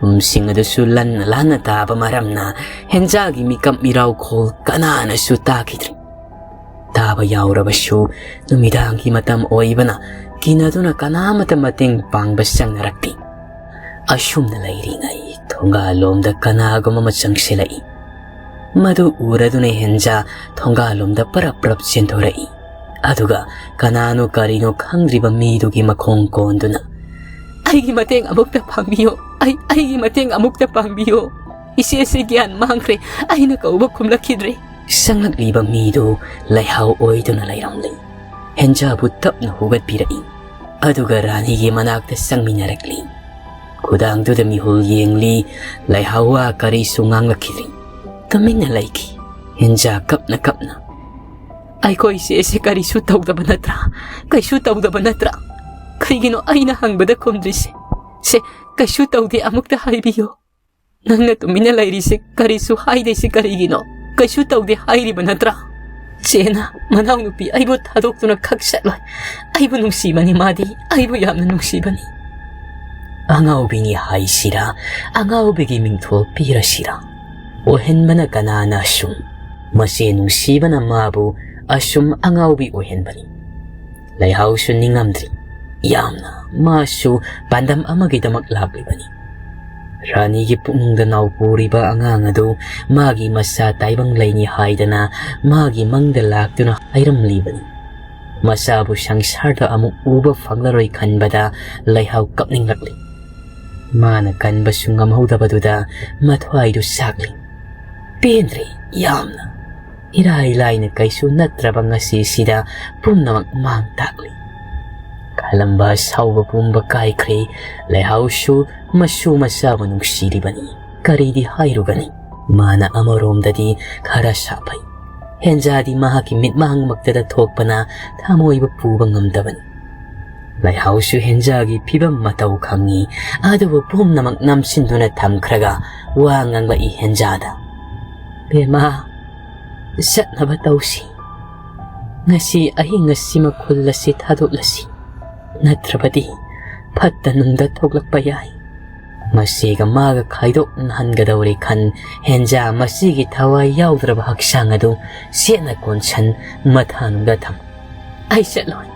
ꯎꯝꯁꯤꯡ ꯑꯗꯨꯁꯨ ꯂꯟꯅ ꯂꯥꯟꯅ ꯇꯥꯕ ꯃꯔꯝꯅ ꯍꯦꯟꯖꯥꯒꯤ ꯃꯤꯀꯞ ꯃꯤꯔꯥꯎꯈꯣꯜ ꯀꯅꯥꯅꯁꯨ ꯇꯥꯈꯤꯗ꯭ꯔꯦ꯫ ꯇꯥꯕ ꯌꯥꯎꯔꯕꯁꯨ ꯅꯨꯃꯤꯗꯥꯡꯒꯤ ꯃꯇꯝ ꯑꯣꯏꯕꯅ ꯀꯤꯅꯗꯨꯅ ꯀꯅꯥꯃꯠꯇ ꯃꯇꯦꯡ ꯄꯥꯡꯕ ꯆꯪꯅꯔꯛꯇꯦ꯫ ꯑꯁꯨꯝꯅ ꯂꯩꯔꯤꯉꯩ ꯊꯣꯡꯒꯥꯜꯂꯣꯝꯗ ꯀꯅꯥꯒꯨꯝꯕ ꯑꯃ ꯆꯪꯁꯤꯜꯂꯛꯏ꯫ ꯃꯗꯨ ꯎꯔꯗꯨꯅ ꯍꯦꯟꯖꯥ ꯊꯣꯡꯒꯥꯜꯂꯣꯝꯗ ꯄꯔꯞ ꯄꯔꯞ ꯆꯦꯟꯊꯣꯔꯛꯏ꯫ ꯑꯗꯨꯒ ꯀꯅꯥꯅꯣ ꯀꯔꯤꯅꯣ ꯈꯪꯗ꯭ꯔꯤꯕ ꯃꯤꯗꯨꯒꯤ ꯃꯈꯣꯡ ꯀꯣꯟꯗꯨꯅ, "ꯑꯩꯒꯤ ꯃꯇꯦꯡ ꯑꯃꯨꯛꯇ ꯄꯥꯡꯕꯤꯌꯣ, ꯑꯩ, ꯑꯩꯒꯤ ꯃꯇꯦꯡ ꯑꯃꯨꯛꯇ ꯄꯥꯡꯕꯤꯌꯣ꯫ ꯏꯆꯦꯁꯦ ꯒ꯭ꯌꯥꯟ ꯃꯥꯡꯈ꯭ꯔꯦ, ꯑꯩꯅ ꯀꯧꯕ ꯈꯨꯝꯂꯛꯈꯤꯗ꯭ꯔꯦ꯫" ꯆꯪꯂꯛꯂꯤꯕ ꯃꯤꯗꯨ ꯂꯩꯍꯥꯎ ꯑꯣꯏꯗꯨꯅ ꯂꯩꯔꯝꯂꯤ꯫ ꯍꯦꯟꯖꯥꯕꯨ ꯇꯞꯅ ꯍꯨꯒꯠꯄꯤꯔꯛꯏ꯫ ꯑꯗꯨꯒ ꯔꯥꯅꯤꯒꯤ ꯃꯅꯥꯛꯇ ꯆꯪꯃꯤꯟꯅꯔꯛꯂꯤ꯫ ꯈꯨꯗꯥꯡꯗꯨꯗ ꯃꯤꯍꯨꯜ ꯌꯦꯡꯂꯤ꯫ ꯂꯩꯍꯥꯎ ꯋꯥ ꯀꯔꯤꯁꯨ ꯉꯥꯡꯂꯛꯈꯤꯗ꯭ꯔꯤ꯫ ꯇꯨꯃꯤꯟꯅ ꯂꯩꯈꯤ꯫ ꯍꯦꯟꯖꯥ ꯀꯞꯅ ꯀꯞꯅ, "ꯑꯩꯈꯣꯏ ꯏꯆꯦꯁꯦ ꯀꯔꯤꯁꯨ ꯇꯧꯗꯕ ꯅꯠꯇ꯭ꯔꯥ? ꯀꯩꯁꯨ ꯇꯧꯗꯕ ꯅꯠꯇ꯭ꯔꯥ? ꯀꯩꯒꯤꯅꯣ ꯑꯩꯅ ꯍꯪꯕꯗ ꯈꯨꯝꯗ꯭ꯔꯤꯁꯦ? ꯁꯦ, ꯀꯩꯁꯨ ꯇꯧꯗꯦ, ꯑꯃꯨꯛꯇ ꯍꯥꯏꯕꯤꯌꯣ꯫" "ꯅꯪꯅ ꯇꯨꯃꯤꯟꯅ ꯂꯩꯔꯤꯁꯤ, ꯀꯔꯤꯁꯨ ꯍꯥꯏꯗ꯭ꯔꯤꯁꯤ ꯀꯔꯤꯒꯤꯅꯣ? ꯀꯩꯁꯨ ꯇꯧꯗꯦ ꯍꯥꯏꯔꯤꯕ ꯅꯠꯇ꯭ꯔꯥ?" "ꯆꯦꯅ ꯃꯅꯥꯎꯅꯨꯄꯤ ꯑꯩꯕꯨ ꯊꯥꯗꯣꯛꯇꯨꯅ ꯈꯛ ꯆꯠꯂꯣꯏ꯫ ꯑꯩꯕꯨ ꯅꯨꯡꯁꯤꯕꯅꯤ ꯃꯥꯗꯤ, ꯑꯩꯕꯨ ꯌꯥꯝꯅ ꯅꯨꯡꯁꯤꯕꯅꯤ"꯫ ꯑꯉꯥꯎꯕꯤꯅꯤ ꯍꯥꯏꯁꯤꯔꯥ, ꯑꯉꯥꯎꯕꯤꯒꯤ ꯃꯤꯡꯊꯣꯜ ꯄꯤꯔꯁꯤꯔꯥ? ꯑꯣꯏꯍꯟꯕꯅ ꯀꯅꯥꯅ ꯑꯁꯨꯝ? ꯃꯆꯦ ꯅꯨꯡꯁꯤꯕꯅ ꯃꯥꯕꯨ ꯑꯁꯨꯝ ꯑꯉꯥꯎꯕꯤ ꯑꯣꯏꯍꯟꯕꯅꯤ꯫ ꯂꯩꯍꯥꯎꯁꯨ ꯅꯤꯡꯉꯝꯗ꯭ꯔꯤ꯫ ꯌꯥꯝꯅ ꯃꯥꯁꯨ ꯄꯥꯟꯗꯝ ꯑꯃꯒꯤꯗꯃꯛ ꯂꯥꯛꯂꯤꯕꯅꯤ꯫ ꯔꯥꯅꯤꯒꯤ ꯄꯨꯛꯅꯨꯡꯗ ꯅꯥꯎꯄꯨꯔꯤꯕ ꯑꯉꯥꯡ ꯑꯗꯨ ꯃꯥꯒꯤ ꯃꯆꯥ ꯇꯥꯏꯕꯪ ꯂꯩꯅꯤ ꯍꯥꯏꯗꯅ ꯃꯥꯒꯤ ꯃꯪꯗ ꯂꯥꯛꯇꯨꯅ ꯍꯥꯏꯔꯝꯂꯤꯕꯅꯤ꯫ ꯃꯆꯥꯕꯨ ꯁꯪꯁꯥꯔꯗ ꯑꯃꯨꯛ ꯎꯕ ꯐꯪꯂꯔꯣꯏ ꯈꯟꯕꯗ ꯂꯩꯍꯥꯎ ꯀꯞꯅꯤꯡꯂꯛꯂꯤ꯫ ꯃꯥꯅ ꯀꯟꯕꯁꯨ ꯉꯝꯍꯧꯗꯕꯗꯨꯗ ꯃꯊ꯭ꯋꯥꯏꯗꯨ ꯆꯥꯛꯂꯤ꯫ "ꯄꯦꯟꯗ꯭ꯔꯦ ꯌꯥꯝꯅ꯫ ꯏꯔꯥꯏ ꯂꯥꯏꯅ ꯀꯩꯁꯨ ꯅꯠꯇ꯭ꯔꯕ ꯉꯁꯤꯁꯤꯗ ꯄꯨꯝꯅꯃꯛ ꯃꯥꯡ ꯇꯥꯛꯂꯤ"꯫ ꯈꯜꯂꯝꯕ ꯑꯁꯥꯎꯕ ꯄꯨꯝꯕ ꯀꯥꯏꯈ꯭ꯔꯦ꯫ ꯂꯩꯍꯥꯎꯁꯨ ꯃꯁꯨ ꯃꯆꯥꯕꯨ ꯅꯨꯡꯁꯤꯔꯤꯕꯅꯤ꯫ ꯀꯔꯤꯗꯤ ꯍꯥꯏꯔꯨꯒꯅꯤ? ꯃꯥꯅ ꯑꯃꯔꯣꯝꯗꯗꯤ ꯈꯔ ꯁꯥꯐꯩ꯫ ꯍꯦꯟꯖꯥꯗꯤ ꯃꯍꯥꯛꯀꯤ ꯃꯤꯠꯃꯥꯡꯃꯛꯇꯗ ꯊꯣꯛꯄꯅ ꯊꯃꯣꯏꯕꯨ ꯄꯨꯕ ꯉꯝꯗꯕꯅꯤ꯫ ꯂꯩꯍꯥꯎꯁꯨ ꯍꯦꯟꯖꯥꯒꯤ ꯐꯤꯕꯝ ꯃꯇꯧ ꯈꯪꯉꯤ꯫ ꯑꯗꯨꯕꯨ ꯄꯨꯝꯅꯃꯛ ꯅꯝꯁꯤꯟꯗꯨꯅ ꯊꯝꯈ꯭ꯔꯒ ꯋꯥ ꯉꯥꯡꯂꯛꯏ ꯍꯦꯟꯖꯥꯗ꯫ "ꯕꯦꯝꯃ, ꯆꯠꯅꯕ ꯇꯧꯁꯤ꯫ ꯉꯁꯤ ꯑꯍꯤꯡ ꯑꯁꯤꯃꯛ ꯈꯨꯜ ꯑꯁꯤ ꯊꯥꯗꯣꯛꯂꯁꯤ꯫ ꯅꯠꯇ꯭ꯔꯕꯗꯤ ꯐꯠꯇ ꯅꯨꯡꯗ ꯊꯣꯛꯂꯛꯄ ꯌꯥꯏ"꯫ ꯃꯁꯤꯒ ꯃꯥꯒ ꯈꯥꯏꯗꯣꯛꯅꯍꯟꯒꯗꯧꯔꯦ ꯈꯟ ꯍꯦꯟꯖꯥ ꯃꯁꯤꯒꯤ ꯊꯋꯥꯏ ꯌꯥꯎꯗ꯭ꯔꯕ ꯍꯛꯆꯥꯡ ꯑꯗꯨ ꯆꯦꯠꯅ ꯀꯣꯟꯁꯟ ꯃꯊꯥꯅꯨꯡꯗ ꯊꯝ꯫ "ꯑꯩ ꯆꯠꯂꯣꯏ,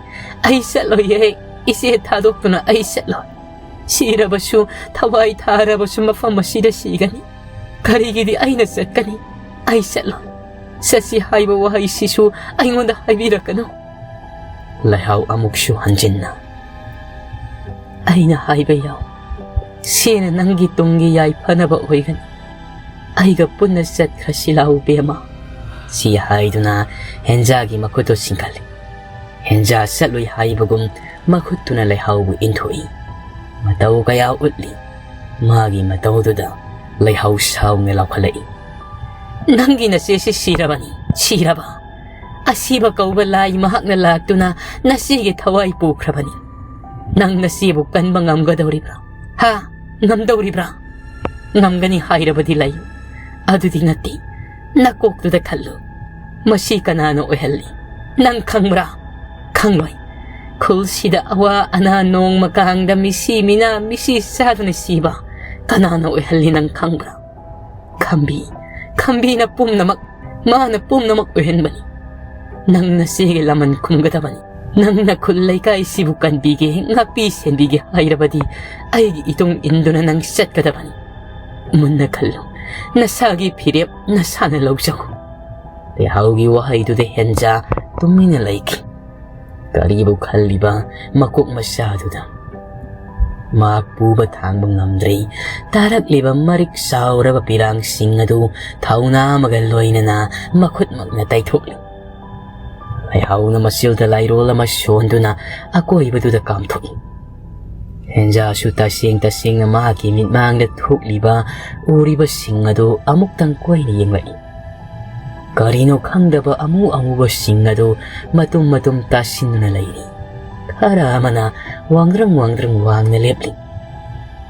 ꯑꯩ ꯆꯠꯂꯣꯏꯌꯦ꯫ ꯏꯆꯦ ꯊꯥꯗꯣꯛꯇꯨꯅ ꯑꯩ ꯆꯠꯂꯣꯏ꯫ ꯁꯤꯔꯕꯁꯨ, ꯊꯋꯥꯏ ꯊꯥꯔꯕꯁꯨ ꯃꯐꯝ ꯑꯁꯤꯗ ꯁꯤꯒꯅꯤ꯫ ꯀꯔꯤꯒꯤꯗꯤ ꯑꯩꯅ ꯆꯠꯀꯅꯤ? ꯑꯩ ꯆꯠꯂꯣꯏ꯫ ꯆꯠꯁꯤ ꯍꯥꯏꯕ ꯋꯥꯍꯩꯁꯤꯁꯨ ꯑꯩꯉꯣꯟꯗ ꯍꯥꯏꯕꯤꯔꯛꯀꯅꯨ"꯫ ꯂꯩꯍꯥꯎ ꯑꯃꯨꯛꯁꯨ ꯍꯟꯖꯤꯟꯅ꯫ "ꯑꯩꯅ ꯍꯥꯏꯕ ꯌꯥꯎ꯫ ꯁꯤꯅ ꯅꯪꯒꯤ ꯇꯨꯡꯒꯤ ꯌꯥꯏꯐꯅꯕ ꯑꯣꯏꯒꯅꯤ꯫ ꯑꯩꯒ ꯄꯨꯟꯅ ꯆꯠꯈ꯭ꯔꯁꯤ ꯂꯥꯎ ꯕꯦꯝꯃ"꯫ ꯁꯤ ꯍꯥꯏꯗꯨꯅ ꯍꯦꯟꯖꯥꯒꯤ ꯃꯈꯨꯠꯇꯨ ꯆꯤꯡꯈꯠꯂꯤ꯫ ꯍꯦꯟꯖꯥ ꯆꯠꯂꯨꯏ ꯍꯥꯏꯕꯒꯨꯝ ꯃꯈꯨꯠꯇꯨꯅ ꯂꯩꯍꯥꯎꯕꯨ ꯏꯟꯊꯣꯛꯏ꯫ ꯃꯇꯧ ꯀꯌꯥ ꯎꯠꯂꯤ꯫ ꯃꯥꯒꯤ ꯃꯇꯧꯗꯨꯗ ꯂꯩꯍꯥꯎ ꯁꯥꯎꯅ ꯂꯥꯎꯈꯠꯂꯛꯏ꯫ "ꯅꯪꯒꯤ ꯅꯆꯦꯁꯤ ꯁꯤꯔꯕꯅꯤ, ꯁꯤꯔꯕ꯫ ꯑꯁꯤꯕ ꯀꯧꯕ ꯂꯥꯏ ꯃꯍꯥꯛꯅ ꯂꯥꯛꯇꯨꯅ ꯅꯆꯦꯒꯤ ꯊꯋꯥꯏ ꯄꯨꯈ꯭ꯔꯕꯅꯤ꯫ ꯅꯪ ꯅꯆꯦꯕꯨ ꯀꯟꯕ ꯉꯝꯒꯗꯧꯔꯤꯕ꯭ꯔꯥ? ꯍꯥ? ꯉꯝꯗꯧꯔꯤꯕ꯭ꯔꯥ?" ꯉꯝꯒꯅꯤ ꯍꯥꯏꯔꯕꯗꯤ ꯂꯩ꯫ ꯑꯗꯨꯗꯤ ꯅꯠꯇꯦ꯫ ꯅꯀꯣꯛꯇꯨꯗ ꯈꯜꯂꯨ꯫ ꯃꯁꯤ ꯀꯅꯥꯅ ꯑꯣꯏꯍꯜꯂꯤ? ꯅꯪ ꯈꯪꯕ꯭ꯔꯥ? ꯈꯪꯂꯣꯏ꯫ ꯈꯨꯜꯁꯤꯗ ꯑꯋꯥ ꯑꯅꯥ ꯅꯣꯡꯃ ꯀꯥꯡꯗ ꯃꯤꯁꯤ ꯃꯤꯅꯥ ꯃꯤꯁꯤ ꯆꯥꯗꯨꯅ ꯁꯤꯕ ꯀꯅꯥꯅ ꯑꯣꯏꯍꯜꯂꯤ ꯅꯪ ꯈꯪꯕ꯭ꯔꯥ? ꯈꯝꯕꯤ, ꯈꯝꯕꯤꯅ ꯄꯨꯝꯅꯃꯛ, ꯃꯥꯅ ꯄꯨꯝꯅꯃꯛ ꯑꯣꯏꯍꯟꯕꯅꯤ꯫ ꯅꯪ ꯅꯆꯦꯒꯤ ꯂꯃꯟ ꯈꯨꯝꯒꯗꯕꯅꯤ꯫ ꯅꯪꯅ ꯈꯨꯜ ꯂꯩꯀꯥꯏꯁꯤꯕꯨ ꯀꯟꯕꯤꯒꯦ, ꯉꯥꯛꯄꯤ ꯁꯦꯟꯕꯤꯒꯦ ꯍꯥꯏꯔꯕꯗꯤ ꯑꯩꯒꯤ ꯏꯇꯨꯡ ꯏꯟꯗꯨꯅ ꯅꯪ ꯆꯠꯀꯗꯕꯅꯤ꯫ ꯃꯨꯟꯅ ꯈꯜꯂꯨ꯫ ꯅꯁꯥꯒꯤ ꯐꯤꯔꯦꯞ ꯅꯁꯥꯅ ꯂꯧꯖꯧ꯫ ꯂꯩꯍꯥꯎꯒꯤ ꯋꯥꯍꯩꯗꯨꯗ ꯍꯦꯟꯖꯥ ꯇꯨꯃꯤꯟꯅ ꯂꯩꯈꯤ꯫ ꯀꯔꯤꯕꯨ ꯈꯜꯂꯤꯕ ꯃꯀꯣꯛ ꯃꯆꯥꯗꯨꯗ? ꯃꯍꯥꯛ ꯄꯨꯕ ꯊꯥꯡꯕ ꯉꯝꯗ꯭ꯔꯦ꯫ ꯇꯥꯔꯛꯂꯤꯕ ꯃꯔꯤꯛ ꯆꯥꯎꯔꯕ ꯄꯤꯔꯥꯡꯁꯤꯡ ꯑꯗꯨ ꯊꯧꯅꯥ ꯑꯃꯒ ꯂꯣꯏꯅꯅ ꯃꯈꯨꯠꯃꯛꯅ ꯇꯩꯊꯣꯛꯂꯤ꯫ ꯂꯩꯍꯥꯎꯅ ꯃꯆꯤꯜꯗ ꯂꯥꯏꯔꯣꯜ ꯑꯃ ꯁꯣꯟꯗꯨꯅ ꯑꯀꯣꯏꯕꯗꯨꯗ ꯀꯥꯝꯊꯣꯛꯏ꯫ ꯍꯦꯟꯖꯥꯁꯨ ꯇꯁꯦꯡ ꯇꯁꯦꯡꯅ ꯃꯍꯥꯛꯀꯤ ꯃꯤꯠꯃꯥꯡꯗ ꯊꯣꯛꯂꯤꯕ, ꯎꯔꯤꯕꯁꯤꯡ ꯑꯗꯨ ꯑꯃꯨꯛꯇꯪ ꯀꯣꯏꯅ ꯌꯦꯡꯂꯛꯏ꯫ ꯀꯔꯤꯅꯣ ꯈꯪꯗꯕ ꯑꯃꯨ ꯑꯃꯨꯕꯁꯤꯡ ꯑꯗꯨ ꯃꯇꯨꯝ ꯃꯇꯨꯝ ꯇꯥꯁꯤꯟꯗꯨꯅ ꯂꯩꯔꯤ꯫ ꯈꯔ ꯑꯃꯅ ꯋꯥꯡꯗ꯭ꯔꯪ ꯋꯥꯡꯗ꯭ꯔꯪ ꯋꯥꯡꯅ ꯂꯦꯞꯂꯤ꯫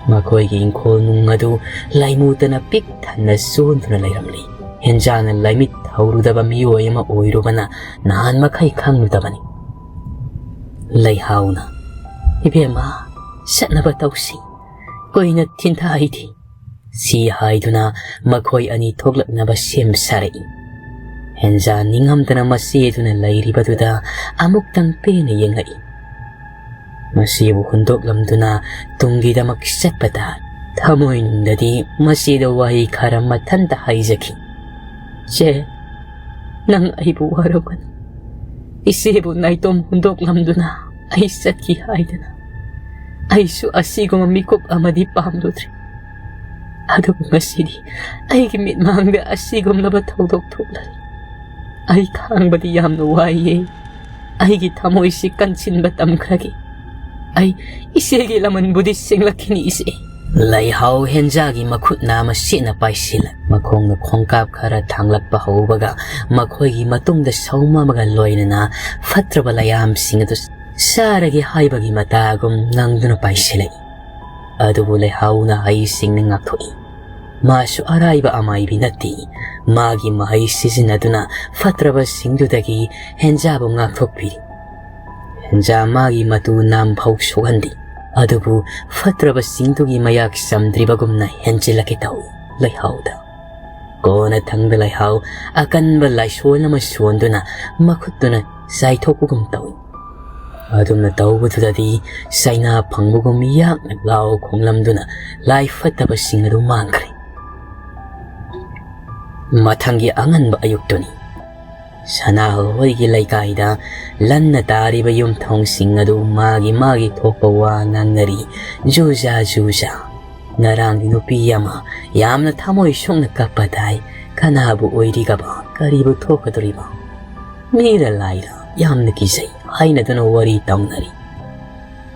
ꯃꯈꯣꯏꯒꯤ ꯏꯪꯈꯣꯜ ꯅꯨꯡ ꯑꯗꯨ ꯂꯩꯃꯨꯇꯅ ꯄꯤꯛ ꯊꯟꯅ ꯆꯣꯟꯗꯨꯅ ꯂꯩꯔꯝꯂꯤ꯫ ꯍꯦꯟꯖꯥꯅ ꯂꯥꯏꯃꯤꯠ ꯍꯧꯔꯨꯗꯕ ꯃꯤꯑꯣꯏ ꯑꯃ ꯑꯣꯏꯔꯨꯕꯅ ꯅꯍꯥꯟ ꯃꯈꯩ ꯈꯪꯂꯨꯗꯕꯅꯤ꯫ ꯂꯩꯍꯥꯎꯅ, "ꯏꯕꯦꯝꯃ, ꯆꯠꯅꯕ ꯇꯧꯁꯤ, ꯀꯨꯏꯅ ꯊꯤꯟꯊꯍꯩꯗꯦ" ꯁꯤ ꯍꯥꯏꯗꯨꯅ ꯃꯈꯣꯏ ꯑꯅꯤ ꯊꯣꯛꯂꯛꯅꯕ ꯁꯦꯝ ꯁꯥꯔꯛꯏ꯫ ꯍꯦꯟꯖꯥ ꯅꯤꯡꯉꯝꯗꯅ ꯃꯆꯦꯗꯨꯅ ꯂꯩꯔꯤꯕꯗꯨꯗ ꯑꯃꯨꯛꯇꯪ ꯄꯦꯟꯅ ꯌꯦꯡꯂꯛꯏ꯫ ꯃꯆꯦꯕꯨ ꯍꯨꯟꯗꯣꯛꯂꯝꯗꯨꯅ ꯇꯨꯡꯒꯤꯗꯃꯛ ꯆꯠꯄ ꯇꯥꯏ꯫ ꯊꯃꯣꯏꯅꯨꯡꯗꯗꯤ ꯃꯆꯦꯗ ꯋꯥꯍꯩ ꯈꯔ ꯃꯊꯟꯇ ꯍꯥꯏꯖꯈꯤ꯫ "ꯆꯦ, ꯅꯪ ꯑꯩꯕꯨ ꯋꯥꯔꯧꯒꯅꯨ꯫ ꯏꯆꯦꯕꯨ ꯅꯥꯏꯇꯣꯝ ꯍꯨꯟꯗꯣꯛꯂꯝꯗꯨꯅ ꯑꯩ ꯆꯠꯈꯤ ꯍꯥꯏꯗꯅ ꯑꯩꯁꯨ ꯑꯁꯤꯒꯨꯝꯕ ꯃꯤꯀꯨꯞ ꯑꯃꯗꯤ ꯄꯥꯝꯂꯨꯗ꯭ꯔꯦ꯫ ꯑꯗꯨꯕꯨ ꯉꯁꯤꯗꯤ ꯑꯩꯒꯤ ꯃꯤꯠꯃꯥꯡꯗ ꯑꯁꯤꯒꯨꯝꯂꯕ ꯊꯧꯗꯣꯛ ꯊꯣꯛꯂꯔꯦ꯫ ꯑꯩ ꯈꯥꯡꯕꯗꯤ ꯌꯥꯝꯅ ꯋꯥꯏꯌꯦ꯫ ꯑꯩꯒꯤ ꯊꯃꯣꯏꯁꯤ ꯀꯟꯁꯤꯟꯕ ꯇꯝꯈ꯭ꯔꯒꯦ꯫ ꯑꯩ ꯏꯆꯦꯒꯤ ꯂꯃꯟꯕꯨꯗꯤ ꯁꯦꯡꯂꯛꯈꯤꯅꯤ, ꯏꯆꯦ"꯫ ꯂꯩꯍꯥꯎ ꯍꯦꯟꯖꯥꯒꯤ ꯃꯈꯨꯠꯅ ꯃꯁꯤꯅ ꯄꯥꯏꯁꯤꯜꯂꯛ, ꯃꯈꯣꯡꯅ ꯈꯣꯡꯀꯥꯞ ꯈꯔ ꯊꯥꯡꯂꯛꯄ ꯍꯧꯕꯒ ꯃꯈꯣꯏꯒꯤ ꯃꯇꯨꯡꯗ ꯁꯧꯃ ꯑꯃꯒ ꯂꯣꯏꯅꯅ ꯐꯠꯇ꯭ꯔꯕ ꯂꯩꯌꯥꯝꯁꯤꯡ ꯑꯗꯨ ꯆꯥꯔꯒꯦ ꯍꯥꯏꯕꯒꯤ ꯃꯇꯥꯒꯨꯝ ꯉꯪꯗꯨꯅ ꯄꯥꯏꯁꯤꯜꯂꯛꯏ꯫ ꯑꯗꯨꯕꯨ ꯂꯩꯍꯥꯎꯅ ꯍꯩꯁꯤꯡꯅ ꯉꯥꯛꯊꯣꯛꯏ꯫ ꯃꯥꯁꯨ ꯑꯔꯥꯏꯕ ꯑꯃꯥꯏꯕꯤ ꯅꯠꯇꯦ꯫ ꯃꯥꯒꯤ ꯃꯍꯩ ꯁꯤꯖꯤꯟꯅꯗꯨꯅ ꯐꯠꯇ꯭ꯔꯕꯁꯤꯡꯗꯨꯗꯒꯤ ꯍꯦꯟꯖꯥꯕꯨ ꯉꯥꯛꯊꯣꯛꯄꯤꯔꯤ꯫ ꯍꯦꯟꯖꯥ ꯃꯥꯒꯤ ꯃꯇꯨ ꯅꯥꯝꯐꯥꯎ ꯁꯣꯛꯍꯟꯗꯦ꯫ ꯑꯗꯨꯕꯨ ꯐꯠꯇ꯭ꯔꯕꯁꯤꯡꯗꯨꯒꯤ ꯃꯌꯥꯛ ꯆꯝꯗ꯭ꯔꯤꯕꯒꯨꯝꯅ ꯍꯦꯟꯖꯤꯜꯂꯛꯀꯦ ꯇꯧꯏ ꯂꯩꯍꯥꯎꯗ꯫ ꯀꯣꯟꯅꯊꯪꯗ ꯂꯩꯍꯥꯎ ꯑꯀꯟꯕ ꯂꯥꯏꯁꯣꯟ ꯑꯃ ꯁꯣꯟꯗꯨꯅ ꯃꯈꯨꯠꯇꯨꯅ ꯆꯥꯏꯊꯣꯛꯄꯒꯨꯝ ꯇꯧꯏ꯫ ꯑꯗꯨꯝꯅ ꯇꯧꯕꯗꯨꯗꯗꯤ ꯆꯩꯅꯥ ꯐꯪꯕꯒꯨꯝ ꯌꯥꯛꯅ ꯂꯥꯎ ꯈꯣꯡꯂꯝꯗꯨꯅ ꯂꯥꯏ ꯐꯠꯇꯕꯁꯤꯡ ꯑꯗꯨ ꯃꯥꯡꯈ꯭ꯔꯦ꯫ ꯃꯊꯪꯒꯤ ꯑꯉꯟꯕ ꯑꯌꯨꯛꯇꯨꯅꯤ꯫ ꯁꯅꯥꯍꯜ ꯍꯣꯏꯒꯤ ꯂꯩꯀꯥꯏꯗ ꯂꯟꯅ ꯇꯥꯔꯤꯕ ꯌꯨꯝꯊꯣꯡꯁꯤꯡ ꯑꯗꯨ ꯃꯥꯒꯤ ꯃꯥꯒꯤ ꯊꯣꯛꯄ ꯋꯥ ꯉꯥꯡꯅꯔꯤ꯫ ꯖꯨꯖꯥ ꯖꯨꯖꯥ꯫ ꯉꯔꯥꯡꯒꯤ ꯅꯨꯄꯤ ꯑꯃ ꯌꯥꯝꯅ ꯊꯃꯣꯏ ꯁꯣꯛꯅ ꯀꯞꯄ ꯇꯥꯏ꯫ ꯀꯅꯥꯕꯨ ꯑꯣꯏꯔꯤꯒꯕ? ꯀꯔꯤꯕꯨ ꯊꯣꯛꯀꯗꯧꯔꯤꯕ? ꯃꯤꯔ ꯂꯥꯏꯔ? ꯌꯥꯝꯅ ꯀꯤꯖꯩ ꯍꯥꯏꯅꯗꯨꯅ ꯋꯥꯔꯤ ꯇꯧꯅꯔꯤ꯫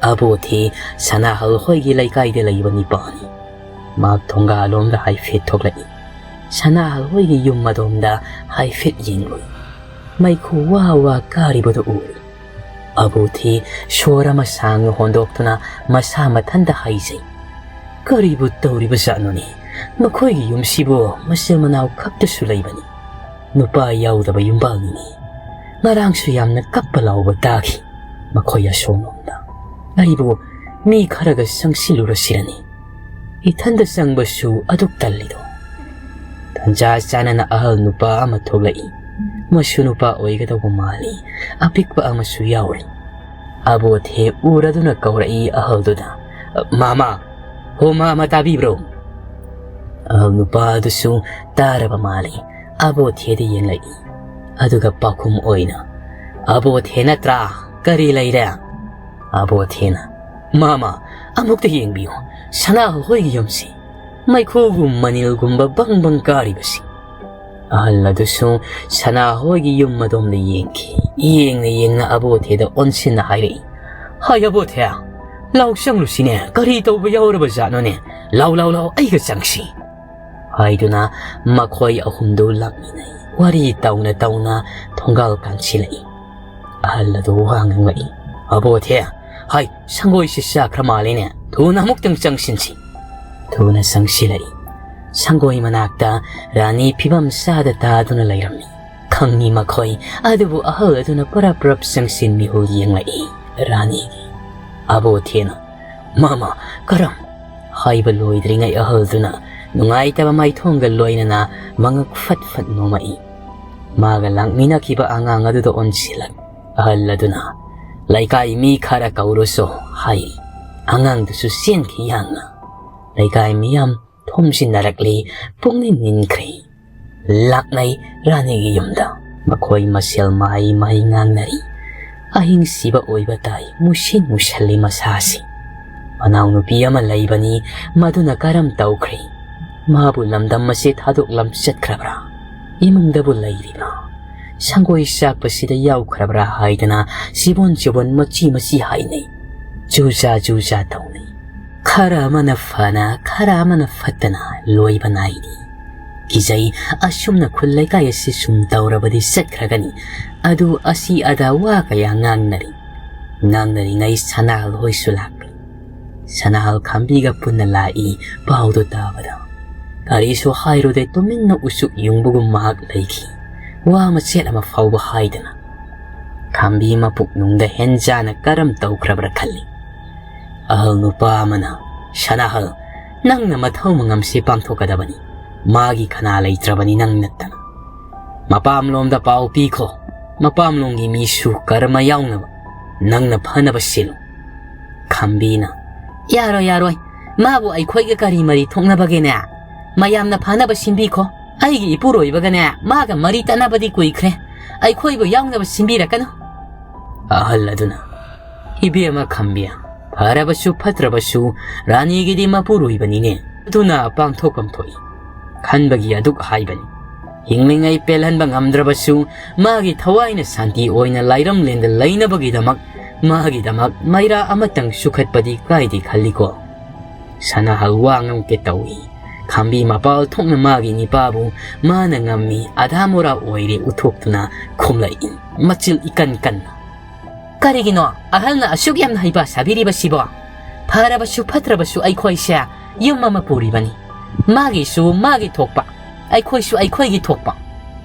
ꯑꯕꯣꯊꯦ ꯁꯅꯥꯍꯜ ꯍꯣꯏꯒꯤ ꯂꯩꯀꯥꯏꯗ ꯂꯩꯕ ꯅꯤꯄꯥꯅꯤ꯫ ꯃꯍꯥꯛ ꯊꯣꯡꯒꯥꯜꯂꯣꯝꯗ ꯍꯥꯏꯐꯦꯠ ꯊꯣꯛꯂꯛꯏ꯫ ꯁꯅꯥꯍꯜ ꯍꯣꯏꯒꯤ ꯌꯨꯝ ꯑꯗꯣꯝꯗ ꯍꯥꯏꯐꯦꯠ ꯌꯦꯡꯂꯨꯏ꯫ ꯃꯩꯈꯨ ꯋꯥ ꯋꯥ ꯀꯥꯔꯤꯕꯗꯨ ꯎꯔꯦ꯫ ꯑꯕꯣꯊꯦ ꯁꯣꯔ ꯑꯃ ꯁꯥꯡꯅ ꯍꯣꯟꯗꯣꯛꯇꯨꯅ ꯃꯁꯥ ꯃꯊꯟꯇ ꯍꯥꯏꯖꯩ, "ꯀꯔꯤꯕꯨ ꯇꯧꯔꯤꯕꯖꯥꯠꯅꯣꯅꯦ? ꯃꯈꯣꯏꯒꯤ ꯌꯨꯝꯁꯤꯕꯨ ꯃꯆꯤꯟ ꯃꯅꯥꯎ ꯈꯛꯇꯁꯨ ꯂꯩꯕꯅꯤ꯫ ꯅꯨꯄꯥ ꯌꯥꯎꯗꯕ ꯌꯨꯝꯕꯥꯜꯅꯤꯅꯦ꯫ ꯉꯔꯥꯡꯁꯨ ꯌꯥꯝꯅ ꯀꯞꯄ ꯂꯥꯎꯕ ꯇꯥꯈꯤ ꯃꯈꯣꯏ ꯑꯁꯣꯝꯂꯣꯝꯗ꯫ ꯑꯩꯕꯨ ꯃꯤ ꯈꯔꯒ ꯆꯪꯁꯤꯜꯂꯨꯔꯁꯤꯔꯅꯤ? ꯏꯊꯟꯗ ꯆꯪꯕꯁꯨ ꯑꯗꯨꯛ ꯇꯜꯂꯤꯗꯣ?" ꯇꯟꯖꯥ ꯆꯥꯅꯅ ꯑꯍꯜ ꯅꯨꯄꯥ ꯑꯃ ꯊꯣꯛꯂꯛꯏ꯫ ꯃꯁꯨ ꯅꯨꯄꯥ ꯑꯣꯏꯒꯗꯧꯕ ꯃꯥꯜꯂꯤ꯫ ꯑꯄꯤꯛꯄ ꯑꯃꯁꯨ ꯌꯥꯎꯔꯤ꯫ ꯑꯕꯣꯊꯦ ꯎꯔꯗꯨꯅ ꯀꯧꯔꯛꯏ ꯑꯍꯜꯗꯨꯗ, "ꯃꯥꯃꯥ, ꯍꯣ ꯃꯥꯃꯥ, ꯇꯥꯕꯤꯕ꯭ꯔꯣ?" ꯑꯍꯜ ꯅꯨꯄꯥ ꯑꯗꯨꯁꯨ ꯇꯥꯔꯕ ꯃꯥꯜꯂꯤ꯫ ꯑꯕꯣꯊꯦꯗ ꯌꯦꯡꯂꯛꯏ꯫ ꯑꯗꯨꯒ ꯄꯥꯎꯈꯨꯝ ꯑꯣꯏꯅ, "ꯑꯕꯣꯊꯦ ꯅꯠꯇ꯭ꯔꯥ? ꯀꯔꯤ ꯂꯩꯔꯦ?" ꯑꯕꯣꯊꯦꯅ, "ꯃꯥꯃꯥ, ꯑꯃꯨꯛꯇ ꯌꯦꯡꯕꯤꯌꯨ, ꯁꯅꯥꯍꯜ ꯍꯣꯏꯒꯤ ꯌꯨꯝꯁꯤ꯫ ꯃꯩꯈꯨꯒꯨꯝ ꯃꯅꯤꯜꯒꯨꯝꯕ ꯕꯪ ꯕꯪ ꯀꯥꯔꯤꯕꯁꯤ꯫" ꯑꯍꯜ ꯑꯗꯨꯁꯨ ꯁꯅꯥꯍꯣꯏꯒꯤ ꯌꯨꯝ ꯑꯗꯣꯝꯗ ꯌꯦꯡꯈꯤ꯫ ꯌꯦꯡꯅ ꯌꯦꯡꯅ ꯑꯕꯣꯊꯦꯗ ꯑꯣꯟꯁꯤꯟꯅ ꯍꯥꯏꯔꯛꯏ, "ꯍꯥꯏ ꯑꯕꯣꯊꯦ, ꯂꯥꯎ ꯆꯪꯂꯨꯁꯤꯅꯦ, ꯀꯔꯤ ꯇꯧꯕ ꯌꯥꯎꯔꯕ ꯖꯥꯠꯅꯣꯅꯦ? ꯂꯥꯎ, ꯂꯥꯎ, ꯂꯥꯎ, ꯑꯩꯒ ꯆꯪꯁꯤ꯫" ꯍꯥꯏꯗꯨꯅ ꯃꯈꯣꯏ ꯑꯍꯨꯝꯗꯨ ꯂꯥꯛꯃꯤꯟꯅꯩ꯫ ꯋꯥꯔꯤ ꯇꯧꯅ ꯇꯧꯅ ꯊꯣꯡꯒꯥꯜ ꯀꯥꯟꯁꯤꯜꯂꯛꯏ꯫ ꯑꯍꯜ ꯑꯗꯨ ꯋꯥ ꯉꯥꯡꯂꯛꯏ, "ꯑꯕꯣꯊꯦ, ꯍꯥꯏ, ꯁꯪꯒꯣꯏꯁꯤ ꯆꯥꯈ꯭ꯔ ꯃꯥꯜꯂꯦꯅꯦ, ꯊꯨꯅ ꯑꯃꯨꯛꯇꯪ ꯆꯪꯁꯤꯟꯁꯤ꯫" ꯊꯨꯅ ꯆꯪꯁꯤꯜꯂꯛꯏ꯫ ꯁꯪꯒꯣꯏ ꯃꯅꯥꯛꯇ ꯔꯥꯅꯤ ꯐꯤꯕꯝ ꯆꯥꯗ ꯇꯥꯗꯨꯅ ꯂꯩꯔꯝꯃꯤ꯫ ꯈꯪꯉꯤ ꯃꯈꯣꯏ, ꯑꯗꯨꯕꯨ ꯑꯍꯜ ꯑꯗꯨꯅ ꯄꯔꯞ ꯄꯔꯞ ꯆꯪꯁꯤꯟ ꯃꯤꯍꯨꯜ ꯌꯦꯡꯂꯛꯏ꯫ ꯔꯥꯅꯤꯒꯤ ꯑꯕꯣ ꯊꯦꯅ, "ꯃꯥꯃ, ꯀꯔꯝ?" ꯍꯥꯏꯕ ꯂꯣꯏꯗ꯭ꯔꯤꯉꯩ ꯑꯍꯜꯗꯨꯅ ꯅꯨꯡꯉꯥꯏꯇꯕ ꯃꯥꯏꯊꯣꯡꯒ ꯂꯣꯏꯅꯅ ꯃꯉꯛ ꯐꯠ ꯐꯠ ꯅꯣꯝꯃꯛꯏ꯫ ꯃꯥꯒ ꯂꯥꯛꯃꯤꯟꯅꯈꯤꯕ ꯑꯉꯥꯡ ꯑꯗꯨꯗ ꯑꯣꯟꯁꯤꯜꯂꯛ ꯑꯍꯜ ꯑꯗꯨꯅ, "ꯂꯩꯀꯥꯏ ꯃꯤ ꯈꯔ ꯀꯧꯔꯨꯁꯣ" ꯍꯥꯏ꯫ ꯑꯉꯥꯡꯗꯨꯁꯨ ꯆꯦꯟꯈꯤ ꯌꯥꯡꯅ꯫ ꯂꯩꯀꯥꯏ ꯃꯤꯌꯥꯝ ꯊꯣꯝꯖꯤꯟꯅꯔꯛꯂꯤ, ꯄꯨꯛꯅꯤꯡ ꯅꯤꯟꯈ꯭ꯔꯦ꯫ ꯂꯥꯛꯅꯩ ꯔꯥꯅꯤꯒꯤ ꯌꯨꯝꯗ꯫ ꯃꯈꯣꯏ ꯃꯁꯦꯜ ꯃꯍꯩ ꯃꯍꯩ ꯉꯥꯡꯅꯔꯤ꯫ ꯑꯍꯤꯡ ꯁꯤꯕ ꯑꯣꯏꯕ ꯇꯥꯏ, ꯃꯨꯁꯤꯟ ꯃꯨꯁꯜꯂꯤ ꯃꯁꯥꯁꯤ꯫ ꯃꯅꯥꯎꯅꯨꯄꯤ ꯑꯃ ꯂꯩꯕꯅꯤ, ꯃꯗꯨꯅ ꯀꯔꯝ ꯇꯧꯈ꯭ꯔꯦ? ꯃꯥꯕꯨ ꯂꯝꯗꯝ ꯑꯁꯤ ꯊꯥꯗꯣꯛꯂꯝ ꯆꯠꯈ꯭ꯔꯕ꯭ꯔꯥ? ꯏꯃꯨꯡꯗꯕꯨ ꯂꯩꯔꯤꯕ꯭ꯔꯥ? ꯁꯪꯒꯣꯏ ꯆꯥꯛꯄꯁꯤꯗ ꯌꯥꯎꯈ꯭ꯔꯕ꯭ꯔꯥ ꯍꯥꯏꯗꯅ ꯁꯤꯕꯣꯟ ꯁꯤꯕꯣꯟ ꯃꯆꯤ ꯃꯆꯤ ꯍꯥꯏꯅꯩ꯫ ꯖꯨꯖꯥ ꯖꯨꯖꯥ ꯇꯧꯅꯩ꯫ ꯈꯔ ꯑꯃꯅ ꯐꯅ, ꯈꯔ ꯑꯃꯅ ꯐꯠꯇꯅ ꯂꯣꯏꯕ ꯅꯥꯏꯗꯦ꯫ ꯀꯤꯖꯩ, ꯑꯁꯨꯝꯅ ꯈꯨꯜ ꯂꯩꯀꯥꯏ ꯑꯁꯤ ꯁꯨꯝ ꯇꯧꯔꯕꯗꯤ ꯆꯠꯈ꯭ꯔꯒꯅꯤ꯫ ꯑꯗꯨ ꯑꯁꯤ ꯑꯗꯥ ꯋꯥ ꯀꯌꯥ ꯉꯥꯡꯅꯔꯤ꯫ ꯉꯥꯡꯅꯔꯤꯉꯩ ꯁꯅꯥꯍꯜ ꯍꯣꯏꯁꯨ ꯂꯥꯛꯂꯤ꯫ ꯁꯅꯥꯍꯜ ꯈꯥꯝꯕꯤꯒ ꯄꯨꯟꯅ ꯂꯥꯛꯏ꯫ ꯄꯥꯎꯗꯨ ꯇꯥꯕꯗ ꯀꯔꯤꯁꯨ ꯍꯥꯏꯔꯨꯗꯦ, ꯇꯨꯃꯤꯟꯅ ꯎꯆꯨꯛ ꯌꯨꯡꯕꯒꯨꯝ ꯃꯍꯥꯛ ꯂꯩꯈꯤ꯫ ꯋꯥ ꯃꯆꯦꯠ ꯑꯃ ꯐꯥꯎꯕ ꯍꯥꯏꯗꯅ꯫ ꯈꯥꯝꯕꯤ ꯃꯄꯨꯛꯅꯨꯡꯗ ꯍꯦꯟꯖꯥꯅ ꯀꯔꯝ ꯇꯧꯈ꯭ꯔꯕ꯭ꯔꯥ ꯈꯜꯂꯤ꯫ ꯑꯍꯜ ꯅꯨꯄꯥ ꯑꯃꯅ, "ꯁꯅꯥꯍꯜ, ꯅꯪꯅ ꯃꯊꯧ ꯃꯉꯝꯁꯤ ꯄꯥꯡꯊꯣꯛꯀꯗꯕꯅꯤ꯫ ꯃꯥꯒꯤ ꯈꯅꯥ ꯂꯩꯇ꯭ꯔꯕꯅꯤ ꯅꯪ ꯅꯠꯇꯅ꯫ ꯃꯄꯥꯝꯂꯣꯝꯗ ꯄꯥꯎ ꯄꯤꯈꯣ꯫ ꯃꯄꯥꯝꯂꯣꯝꯒꯤ ꯃꯤꯁꯨ ꯀꯔꯃ ꯌꯥꯎꯅꯕ ꯅꯪꯅ ꯐꯅꯕ ꯁꯤꯜꯂꯨ꯫" ꯈꯥꯝꯕꯤꯅ, "ꯌꯥꯔꯣꯏ, ꯌꯥꯔꯣꯏ꯫ ꯃꯥꯕꯨ ꯑꯩꯈꯣꯏꯒ ꯀꯔꯤ ꯃꯔꯤ ꯊꯣꯛꯅꯕꯒꯦꯅꯦ? ꯃꯌꯥꯝꯅ ꯐꯅꯕ ꯁꯤꯟꯕꯤꯈꯣ꯫ ꯑꯩꯒꯤ ꯏꯄꯨꯔꯣꯏꯕꯒꯅꯦ ꯃꯥꯒ ꯃꯔꯤ ꯇꯠꯅꯕꯗꯤ ꯀꯨꯏꯈ꯭ꯔꯦ꯫ ꯑꯩꯈꯣꯏꯕꯨ ꯌꯥꯎꯅꯕ ꯁꯤꯟꯕꯤꯔꯛꯀꯅꯨ꯫" ꯑꯍꯜ ꯑꯗꯨꯅ, "ꯏꯕꯦꯝꯃ ꯈꯥꯝꯕꯤ, ꯐꯔꯕꯁꯨ ꯐꯠꯇ꯭ꯔꯕꯁꯨ ꯔꯥꯅꯤꯒꯤꯗꯤ ꯃꯄꯨꯔꯣꯏꯕꯅꯤꯅꯦ꯫ ꯑꯗꯨꯅ ꯄꯥꯡꯊꯣꯛꯐꯝ ꯊꯣꯛꯏ꯫ ꯈꯟꯕꯒꯤ ꯑꯗꯨꯛ ꯍꯥꯏꯕꯅꯤ꯫ ꯍꯤꯡꯂꯤꯉꯩ ꯄꯦꯜꯍꯟꯕ ꯉꯝꯗ꯭ꯔꯕꯁꯨ ꯃꯥꯒꯤ ꯊꯋꯥꯏꯅ ꯁꯥꯟꯇꯤ ꯑꯣꯏꯅ ꯂꯥꯏꯔꯝꯂꯦꯟꯗ ꯂꯩꯅꯕꯒꯤꯗꯃꯛ ꯃꯥꯒꯤꯗꯃꯛ ꯃꯩꯔꯥ ꯑꯃꯇꯪ ꯁꯨꯈꯠꯄꯗꯤ ꯀꯥꯏꯗꯦ ꯈꯜꯂꯤꯀꯣ?" ꯁꯅꯥꯍꯜ ꯋꯥ ꯉꯥꯡꯀꯦ ꯇꯧꯏ꯫ ꯈꯥꯝꯕꯤ ꯃꯄꯥꯜ ꯊꯣꯛꯅ ꯃꯥꯒꯤ ꯅꯤꯄꯥꯕꯨ ꯃꯥꯅ ꯉꯝꯃꯤ ꯑꯙꯥ ꯃꯣꯔꯥ ꯑꯣꯏꯔꯦ ꯎꯠꯊꯣꯛꯇꯨꯅ ꯈꯨꯝꯂꯛꯏ, ꯃꯆꯤꯜ ꯏꯀꯟ ꯀꯟꯅ꯫ "ꯀꯔꯤꯒꯤꯅꯣ ꯑꯍꯜꯅ ꯑꯁꯨꯛ ꯌꯥꯝꯅ ꯍꯩꯄꯥ ꯁꯥꯕꯤꯔꯤꯕꯁꯤꯕꯣ? ꯐꯔꯕꯁꯨ ꯐꯠꯇ꯭ꯔꯕꯁꯨ ꯑꯩꯈꯣꯏꯁꯦ ꯌꯨꯝ ꯑꯃ ꯄꯨꯔꯤꯕꯅꯤ꯫ ꯃꯥꯒꯤꯁꯨ ꯃꯥꯒꯤ ꯊꯣꯛꯄ, ꯑꯩꯈꯣꯏꯁꯨ ꯑꯩꯈꯣꯏꯒꯤ ꯊꯣꯛꯄ꯫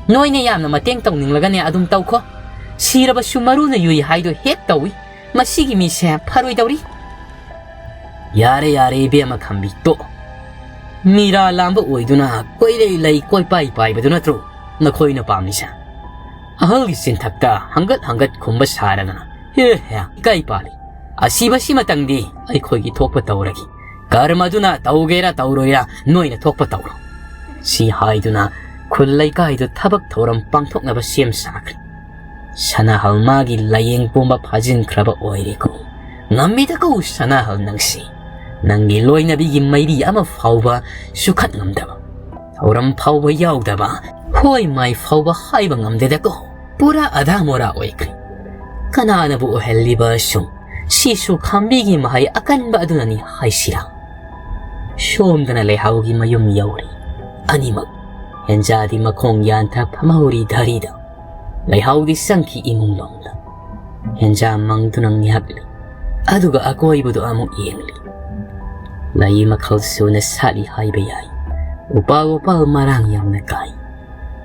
ꯅꯣꯏꯅ ꯌꯥꯝꯅ ꯃꯇꯦꯡ ꯇꯧꯅꯤꯡꯂꯒꯅꯦ ꯑꯗꯨꯝ ꯇꯧꯈꯣ꯫ ꯁꯤꯔꯕꯁꯨ ꯃꯔꯨꯅ ꯌꯨꯏ ꯍꯥꯏꯗꯣ ꯍꯦꯛ ꯇꯧꯏ꯫ ꯃꯁꯤꯒꯤ ꯃꯤꯁꯦ ꯐꯔꯣꯏꯗꯧꯔꯤ꯫ ꯌꯥꯔꯦ, ꯌꯥꯔꯦ, ꯏꯕꯦꯝꯃ ꯈꯝꯕꯤ, ꯇꯣꯛꯑꯣ꯫ ꯃꯤꯔꯥ ꯂꯥꯝꯕ ꯑꯣꯏꯗꯨꯅ ꯀꯣꯏꯂꯩ ꯂꯩ ꯀꯣꯏꯄꯥꯏ ꯄꯥꯏꯕꯗꯨ ꯅꯠꯇ꯭ꯔꯣ ꯅꯈꯣꯏꯅ ꯄꯥꯝꯃꯤꯁꯦ? ꯑꯍꯜꯒꯤ ꯆꯤꯟꯊꯛꯇ ꯍꯪꯒꯠ ꯍꯪꯒꯠ ꯈꯨꯝꯕ ꯁꯥꯔꯗꯅ, ꯍꯦ ꯍꯦ, ꯏꯀꯥꯏ ꯄꯥꯜꯂꯤ꯫ ꯑꯁꯤꯕꯁꯤꯃꯇꯪꯗꯤ ꯑꯩꯈꯣꯏꯒꯤ ꯊꯣꯛꯄ ꯇꯧꯔꯒꯦ꯫ ꯀꯔꯃꯗꯨꯅ ꯇꯧꯒꯦꯔꯥ ꯇꯧꯔꯣꯏꯔꯥ ꯅꯣꯏꯅ ꯊꯣꯛꯄ ꯇꯧꯔꯣ꯫ ꯁꯤ ꯍꯥꯏꯗꯨꯅ ꯈꯨꯜ ꯂꯩꯀꯥꯏꯗꯨ ꯊꯕꯛ ꯊꯧꯔꯝ ꯄꯥꯡꯊꯣꯛꯅꯕ ꯁꯦꯝ ꯁꯥꯈ꯭ꯔꯦ꯫ ꯁꯅꯥꯍꯜ ꯃꯥꯒꯤ ꯂꯥꯏꯌꯦꯡ ꯄꯨꯝꯕ ꯐꯥꯖꯤꯟꯈ꯭ꯔꯕ ꯑꯣꯏꯔꯦꯀꯣ꯫ ꯉꯝꯃꯤꯗꯀꯣ ꯁꯅꯥꯍꯜ ꯅꯪꯁꯤ꯫ ꯅꯪꯒꯤ ꯂꯣꯏꯅꯕꯤꯒꯤ ꯃꯩꯔꯤ ꯑꯃ ꯐꯥꯎꯕ ꯆꯨꯈꯠ ꯉꯝꯗꯕ, ꯊꯧꯔꯝ ꯐꯥꯎꯕ ꯌꯥꯎꯗꯕ, ꯍꯣꯏ ꯃꯥꯏ ꯐꯥꯎꯕ ꯍꯥꯏꯕ ꯉꯝꯗꯦꯗꯀꯣ꯫ ꯄꯨꯔꯥ ꯑꯙꯥ ꯃꯣꯔꯥ ꯑꯣꯏꯈ꯭ꯔꯦ꯫ ꯀꯅꯥꯅꯕꯨ ꯑꯣꯏꯍꯜꯂꯤꯕ ꯁꯨꯝ? ꯁꯤꯁꯨ ꯈꯥꯝꯕꯤꯒꯤ ꯃꯍꯩ ꯑꯀꯟꯕ ꯑꯗꯨꯅꯅꯤ ꯍꯥꯏꯁꯤꯔꯥ? ꯁꯣꯝꯗꯅ ꯂꯩꯍꯥꯎꯒꯤ ꯃꯌꯨꯝ ꯌꯧꯔꯦ꯫ ꯑꯅꯤꯃꯛ ꯍꯦꯟꯖꯥꯗꯤ ꯃꯈꯣꯡ ꯌꯥꯟꯊ ꯐꯝꯍꯧꯔꯤ ꯙꯔꯤꯗ꯫ ꯂꯩꯍꯥꯎꯗꯤ ꯆꯪꯈꯤ ꯏꯃꯨꯡ ꯂꯣꯝꯗ꯫ ꯍꯦꯟꯖꯥ ꯃꯪꯗꯨꯅ ꯉꯥꯏꯍꯥꯛꯂꯤ꯫ ꯑꯗꯨꯒ ꯑꯀꯣꯏꯕꯗꯨ ꯑꯃꯨꯛ ꯌꯦꯡꯂꯤ꯫ ꯂꯩ ꯃꯈꯜ ꯁꯨꯅ ꯁꯥꯠꯂꯤ ꯍꯥꯏꯕ ꯌꯥꯏ꯫ ꯎꯄꯥꯜ ꯋꯥꯄꯥꯜ ꯃꯔꯥꯡ ꯌꯥꯝꯅ ꯀꯥꯏ꯫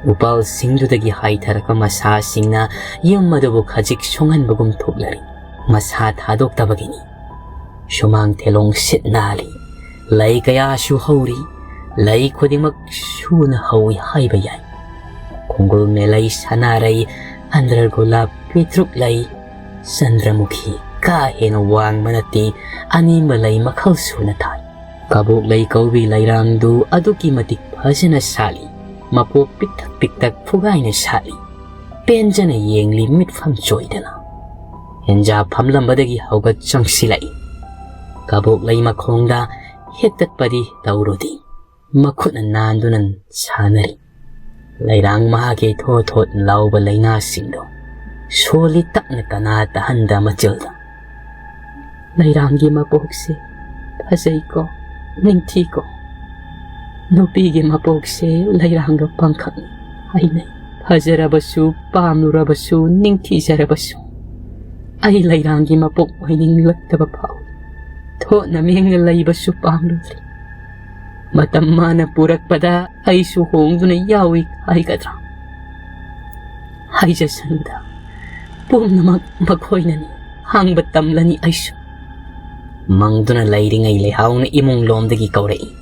ꯎꯄꯥꯜꯁꯤꯡꯗꯨꯗꯒꯤ ꯍꯥꯏꯊꯔꯛꯄ ꯃꯁꯥꯁꯤꯡꯅ ꯌꯨꯝ ꯑꯗꯨꯕꯨ ꯈꯖꯤꯛ ꯁꯣꯡꯍꯟꯕꯒꯨꯝ ꯊꯣꯛꯂꯔꯤ꯫ ꯃꯁꯥ ꯊꯥꯗꯣꯛꯇꯕꯒꯤꯅꯤ꯫ ꯁꯨꯃꯥꯡ ꯊꯦꯂꯣꯡ ꯁꯤꯠ ꯅꯥꯜꯂꯤ꯫ ꯂꯩ ꯀꯌꯥꯁꯨ ꯍꯧꯔꯤ꯫ ꯂꯩ ꯈꯨꯗꯤꯡꯃꯛ ꯁꯨꯅ ꯍꯧꯏ ꯍꯥꯏꯕ ꯌꯥꯏ꯫ ꯈꯣꯡꯒꯨꯜ ꯃꯦꯂꯩ, ꯁꯅꯥꯔꯩ, ꯑꯟꯗ꯭ꯔꯒꯨꯂꯥꯞ, ꯄꯦꯇ꯭ꯔꯨꯛ ꯂꯩ, ꯆꯟꯗ꯭ꯔꯃꯨꯈꯤ ꯀꯥ ꯍꯦꯟꯅ ꯋꯥꯡꯕ ꯅꯠꯇꯦ, ꯑꯅꯦꯝꯕ ꯂꯩ ꯃꯈꯜ ꯁꯨꯅ ꯊꯥꯏ꯫ ꯀꯕꯣꯛ ꯂꯩ ꯀꯧꯕꯤ ꯂꯩꯔꯥꯡꯗꯨ ꯑꯗꯨꯛꯀꯤ ꯃꯇꯤꯛ ꯐꯖꯅ ꯁꯥꯠꯂꯤ, ꯃꯄꯣꯞ ꯄꯤꯛꯇꯛ ꯄꯤꯛꯇꯛ ꯐꯨꯒꯥꯏꯅ ꯁꯥꯠꯂꯤ꯫ ꯄꯦꯟꯖꯅ ꯌꯦꯡꯂꯤ ꯃꯤꯠꯐꯝ ꯆꯣꯏꯗꯅ꯫ ꯍꯦꯟꯖꯥ ꯐꯝꯂꯝꯕꯗꯒꯤ ꯍꯧꯒꯠ ꯆꯪꯁꯤꯜꯂꯛꯏ꯫ ꯀꯕꯣꯛ ꯂꯩ ꯃꯈꯣꯡꯗ ꯍꯦꯛꯇꯠꯄꯗꯤ ꯇꯧꯔꯨꯗꯦ꯫ ꯃꯈꯨꯠꯅ ꯅꯥꯟꯗꯨꯅ ꯁꯥꯟꯅꯔꯤ꯫ ꯂꯩꯔꯥꯡ ꯃꯍꯥꯛꯀꯤ ꯊꯣꯠ ꯊꯣꯠ ꯂꯥꯎꯕ ꯂꯩꯅꯥꯁꯤꯡꯗꯣ ꯁꯣꯜꯂꯤ ꯇꯞꯅ ꯀꯅꯥ ꯇꯥꯍꯟꯗ ꯃꯆꯤꯜꯗ꯫ ꯂꯩꯔꯥꯡꯒꯤ ꯃꯄꯣꯛꯁꯦ ꯐꯖꯩꯀꯣ, ꯅꯤꯡꯊꯤꯀꯣ꯫ ꯅꯨꯄꯤꯒꯤ ꯃꯄꯣꯛꯁꯦ ꯂꯩꯔꯥꯡꯒ ꯄꯥꯡꯈꯛꯅꯤ ꯍꯥꯏꯅꯩ꯫ ꯐꯖꯔꯕꯁꯨ, ꯄꯥꯝꯂꯨꯔꯕꯁꯨ, ꯅꯤꯡꯊꯤꯖꯔꯕꯁꯨ, ꯑꯩ ꯂꯩꯔꯥꯡꯒꯤ ꯃꯄꯣꯛ ꯑꯣꯏꯅꯤꯡꯂꯛꯇꯕ ꯐꯥꯎꯏ꯫ ꯊꯣꯠꯅ ꯃꯦꯡꯅ ꯂꯩꯕꯁꯨ ꯄꯥꯝꯂꯨꯗ꯭ꯔꯤ꯫ ꯃꯇꯝ ꯃꯥꯅ ꯄꯨꯔꯛꯄꯗ ꯑꯩꯁꯨ ꯍꯣꯡꯗꯨꯅ ꯌꯥꯎꯏ ꯍꯥꯏꯒꯗ꯭ꯔꯥ? ꯍꯥꯏꯖꯁꯅꯨꯗ, ꯄꯨꯝꯅꯃꯛ ꯃꯈꯣꯏꯅꯅꯤ, ꯍꯥꯡꯕ ꯇꯝꯂꯅꯤ ꯑꯩꯁꯨ꯫ ꯃꯪꯗꯨꯅ ꯂꯩꯔꯤꯉꯩ ꯂꯩꯍꯥꯎꯅ ꯏꯃꯨꯡ ꯂꯣꯝꯗꯒꯤ ꯀꯧꯔꯛꯏ,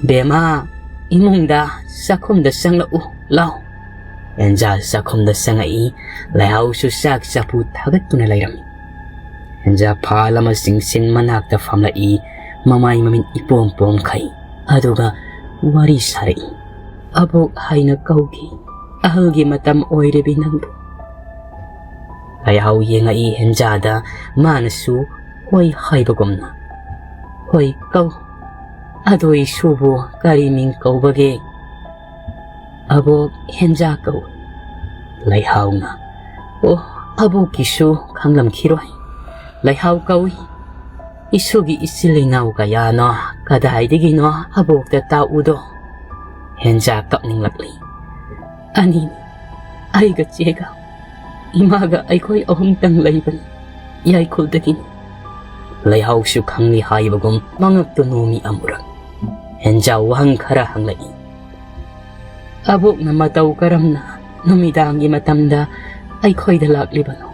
"ꯕꯦꯝꯃ, ꯏꯃꯨꯡꯗ ꯆꯥꯛꯈꯨꯝꯗ ꯆꯪꯂꯛꯎ, ꯂꯥꯎ꯫" ꯍꯦꯟꯖꯥ ꯆꯥꯛꯈꯨꯝꯗ ꯆꯪꯉꯛꯏ꯫ ꯂꯩꯍꯥꯎꯁꯨ ꯆꯥꯛ ꯆꯐꯨ ꯊꯥꯒꯠꯇꯨꯅ ꯂꯩꯔꯝꯃꯤ꯫ ꯍꯦꯟꯖꯥ ꯐꯥꯜ ꯑꯃ ꯆꯤꯡꯁꯤꯟ ꯃꯅꯥꯛꯇ ꯐꯝꯂꯛꯏ, ꯃꯃꯥꯏ ꯃꯃꯤꯠ ꯏꯄꯣꯝ ꯄꯣꯝꯈꯩ꯫ ꯑꯗꯨꯒ ꯋꯥꯔꯤ ꯁꯥꯔꯛꯏ꯫ "ꯑꯕꯣꯛ ꯍꯥꯏꯅ ꯀꯧꯒꯦ, ꯑꯍꯜꯒꯤ ꯃꯇꯝ ꯑꯣꯏꯔꯦꯕꯤ ꯅꯪꯕꯨ꯫" ꯂꯩꯍꯥꯎ ꯌꯦꯡꯉꯛꯏ ꯍꯦꯟꯖꯥꯗ, ꯃꯥꯅꯁꯨ ꯍꯣꯏ ꯍꯥꯏꯕꯒꯨꯝꯅ꯫ "ꯍꯣꯏ ꯀꯧ꯫ ꯑꯗꯣ ꯏꯁꯨꯕꯨ ꯀꯔꯤ ꯃꯤꯡ ꯀꯧꯕꯒꯦ?" "ꯑꯕꯣꯛ ꯍꯦꯟꯖꯥ ꯀꯧ꯫" ꯂꯩꯍꯥꯎꯅ, "ꯑꯣ, ꯑꯕꯣꯛꯀꯤꯁꯨ ꯈꯪꯂꯝꯈꯤꯔꯣꯏ꯫ ꯂꯩꯍꯥꯎ ꯀꯧꯏ꯫ ꯏꯁꯨꯒꯤ ꯏꯆꯤꯜ ꯏꯅꯥꯎ ꯀꯌꯥꯅꯣ, ꯀꯗꯥꯏꯗꯒꯤꯅꯣ ꯑꯕꯣꯛꯇ ꯇꯥꯛꯎꯗꯣ?" ꯍꯦꯟꯖꯥ ꯀꯞꯅꯤꯡꯂꯛꯂꯤ꯫ "ꯑꯅꯤꯅꯤ, ꯑꯩꯒ ꯆꯦꯒ꯫ ꯏꯃꯥꯒ ꯑꯩꯈꯣꯏ ꯑꯍꯨꯝꯇꯪ ꯂꯩꯕꯅꯤ, ꯌꯥꯏꯈꯨꯜꯗꯒꯤꯅꯤ꯫" ꯂꯩꯍꯥꯎꯁꯨ ꯈꯪꯂꯤ ꯍꯥꯏꯕꯒꯨꯝ ꯃꯉꯛꯇꯨ ꯅꯣꯝꯃꯤ ꯑꯃꯨꯔꯛ꯫ ꯍꯦꯟꯖꯥ ꯋꯥꯍꯪ ꯈꯔ ꯍꯪꯂꯛꯏ꯫ "ꯑꯕꯣꯛꯅ ꯃꯇꯧ ꯀꯔꯝꯅ ꯅꯨꯃꯤꯗꯥꯡꯒꯤ ꯃꯇꯝꯗ ꯑꯩꯈꯣꯏꯗ ꯂꯥꯛꯂꯤꯕꯅꯣ?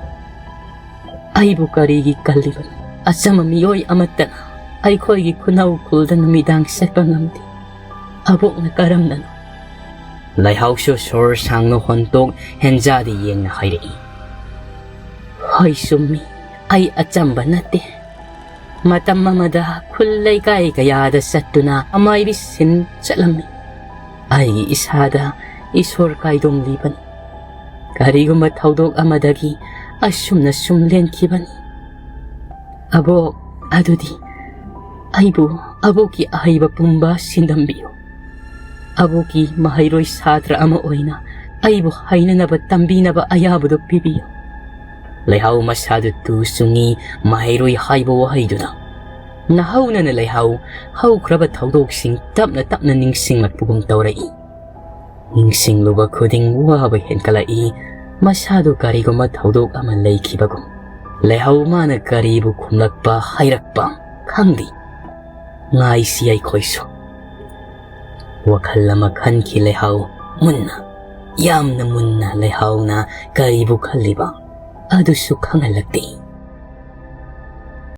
ꯑꯩꯕꯨ ꯀꯔꯤꯒꯤ ꯀꯜꯂꯤꯕꯅꯣ? ꯑꯆꯝꯕ ꯃꯤꯑꯣꯏ ꯑꯃꯠꯇꯅ ꯑꯩꯈꯣꯏꯒꯤ ꯈꯨꯅꯧ ꯈꯨꯜꯗ ꯅꯨꯃꯤꯗꯥꯡ ꯆꯠꯄ ꯉꯝꯗꯦ꯫ ꯑꯕꯣꯛꯅ ꯀꯔꯝꯅꯅꯣ?" ꯂꯩꯍꯥꯎꯁꯨ ꯁꯣꯔ ꯁꯥꯡꯅ ꯍꯣꯟꯇꯣꯛ ꯍꯦꯟꯖꯥꯗ ꯌꯦꯡꯅ ꯍꯥꯏꯔꯛꯏ꯫ "ꯍꯣꯏ, ꯆꯨꯝꯃꯤ, ꯑꯩ ꯑꯆꯝꯕ ꯅꯠꯇꯦ꯫ ꯃꯇꯝ ꯑꯃꯗ ꯈꯨꯜ ꯂꯩꯀꯥꯏ ꯀꯌꯥꯗ ꯆꯠꯇꯨꯅ ꯑꯃꯥꯏꯕꯤ ꯁꯤꯟ ꯆꯠꯂꯝꯃꯤ꯫ ꯑꯩꯒꯤ ꯏꯁꯥꯗ ꯏꯁꯣꯔ ꯀꯥꯏꯗꯣꯡꯂꯤꯕꯅꯤ꯫ ꯀꯔꯤꯒꯨꯝꯕ ꯊꯧꯗꯣꯛ ꯑꯃꯗꯒꯤ ꯑꯁꯨꯝꯅ ꯁꯨꯝ ꯂꯦꯟꯈꯤꯕꯅꯤ꯫ ꯑꯕꯣꯛ, ꯑꯗꯨꯗꯤ ꯑꯩꯕꯨ ꯑꯕꯣꯛꯀꯤ ꯑꯍꯩꯕ ꯄꯨꯝꯕ ꯁꯤꯟꯗꯝꯕꯤꯌꯨ꯫ ꯑꯕꯣꯛꯀꯤ ꯃꯍꯩꯔꯣꯏ ꯁꯥꯇ꯭ꯔ ꯑꯃ ꯑꯣꯏꯅ ꯑꯩꯕꯨ ꯍꯩꯅꯅꯕ ꯇꯝꯕꯤꯅꯕ ꯑꯌꯥꯕꯗꯨ ꯄꯤꯕꯤꯌꯨ꯫" ꯂꯩꯍꯥꯎ ꯃꯁꯥꯗꯨ ꯇꯨ ꯆꯨꯡꯉꯤ꯫ ꯃꯍꯩꯔꯣꯏ ꯍꯥꯏꯕ ꯋꯥꯍꯩꯗꯨꯅ ꯅꯍꯧꯅꯅ ꯂꯩꯍꯥꯎ ꯍꯧꯈ꯭ꯔꯕ ꯊꯧꯗꯣꯛꯁꯤꯡ ꯇꯞꯅ ꯇꯞꯅ ꯅꯤꯡꯁꯤꯡꯂꯛꯄꯒꯨꯝ ꯇꯧꯔꯛꯏ꯫ ꯅꯤꯡꯁꯤꯡꯂꯨꯕ ꯈꯨꯗꯤꯡ ꯋꯥꯕ ꯍꯦꯟꯀꯠꯂꯛꯏ꯫ ꯃꯁꯥꯗꯨ ꯀꯔꯤꯒꯨꯝꯕ ꯊꯧꯗꯣꯛ ꯑꯃ ꯂꯩꯈꯤꯕꯒꯨꯝ꯫ ꯂꯩꯍꯥꯎ ꯃꯥꯅ ꯀꯔꯤꯕꯨ ꯈꯨꯝꯂꯛꯄ ꯍꯥꯏꯔꯛꯄ ꯈꯪꯗꯦ꯫ ꯉꯥꯏꯁꯤ ꯑꯩꯈꯣꯏꯁꯨ꯫ ꯋꯥꯈꯜ ꯑꯃ ꯈꯟꯈꯤ ꯂꯩꯍꯥꯎ ꯃꯨꯟꯅ꯫ ꯌꯥꯝꯅ ꯃꯨꯟꯅ ꯂꯩꯍꯥꯎꯅ ꯀꯔꯤꯕꯨ ꯈꯜꯂꯤꯕ ꯑꯗꯨꯁꯨ ꯈꯪꯍꯜꯂꯛꯇꯦ꯫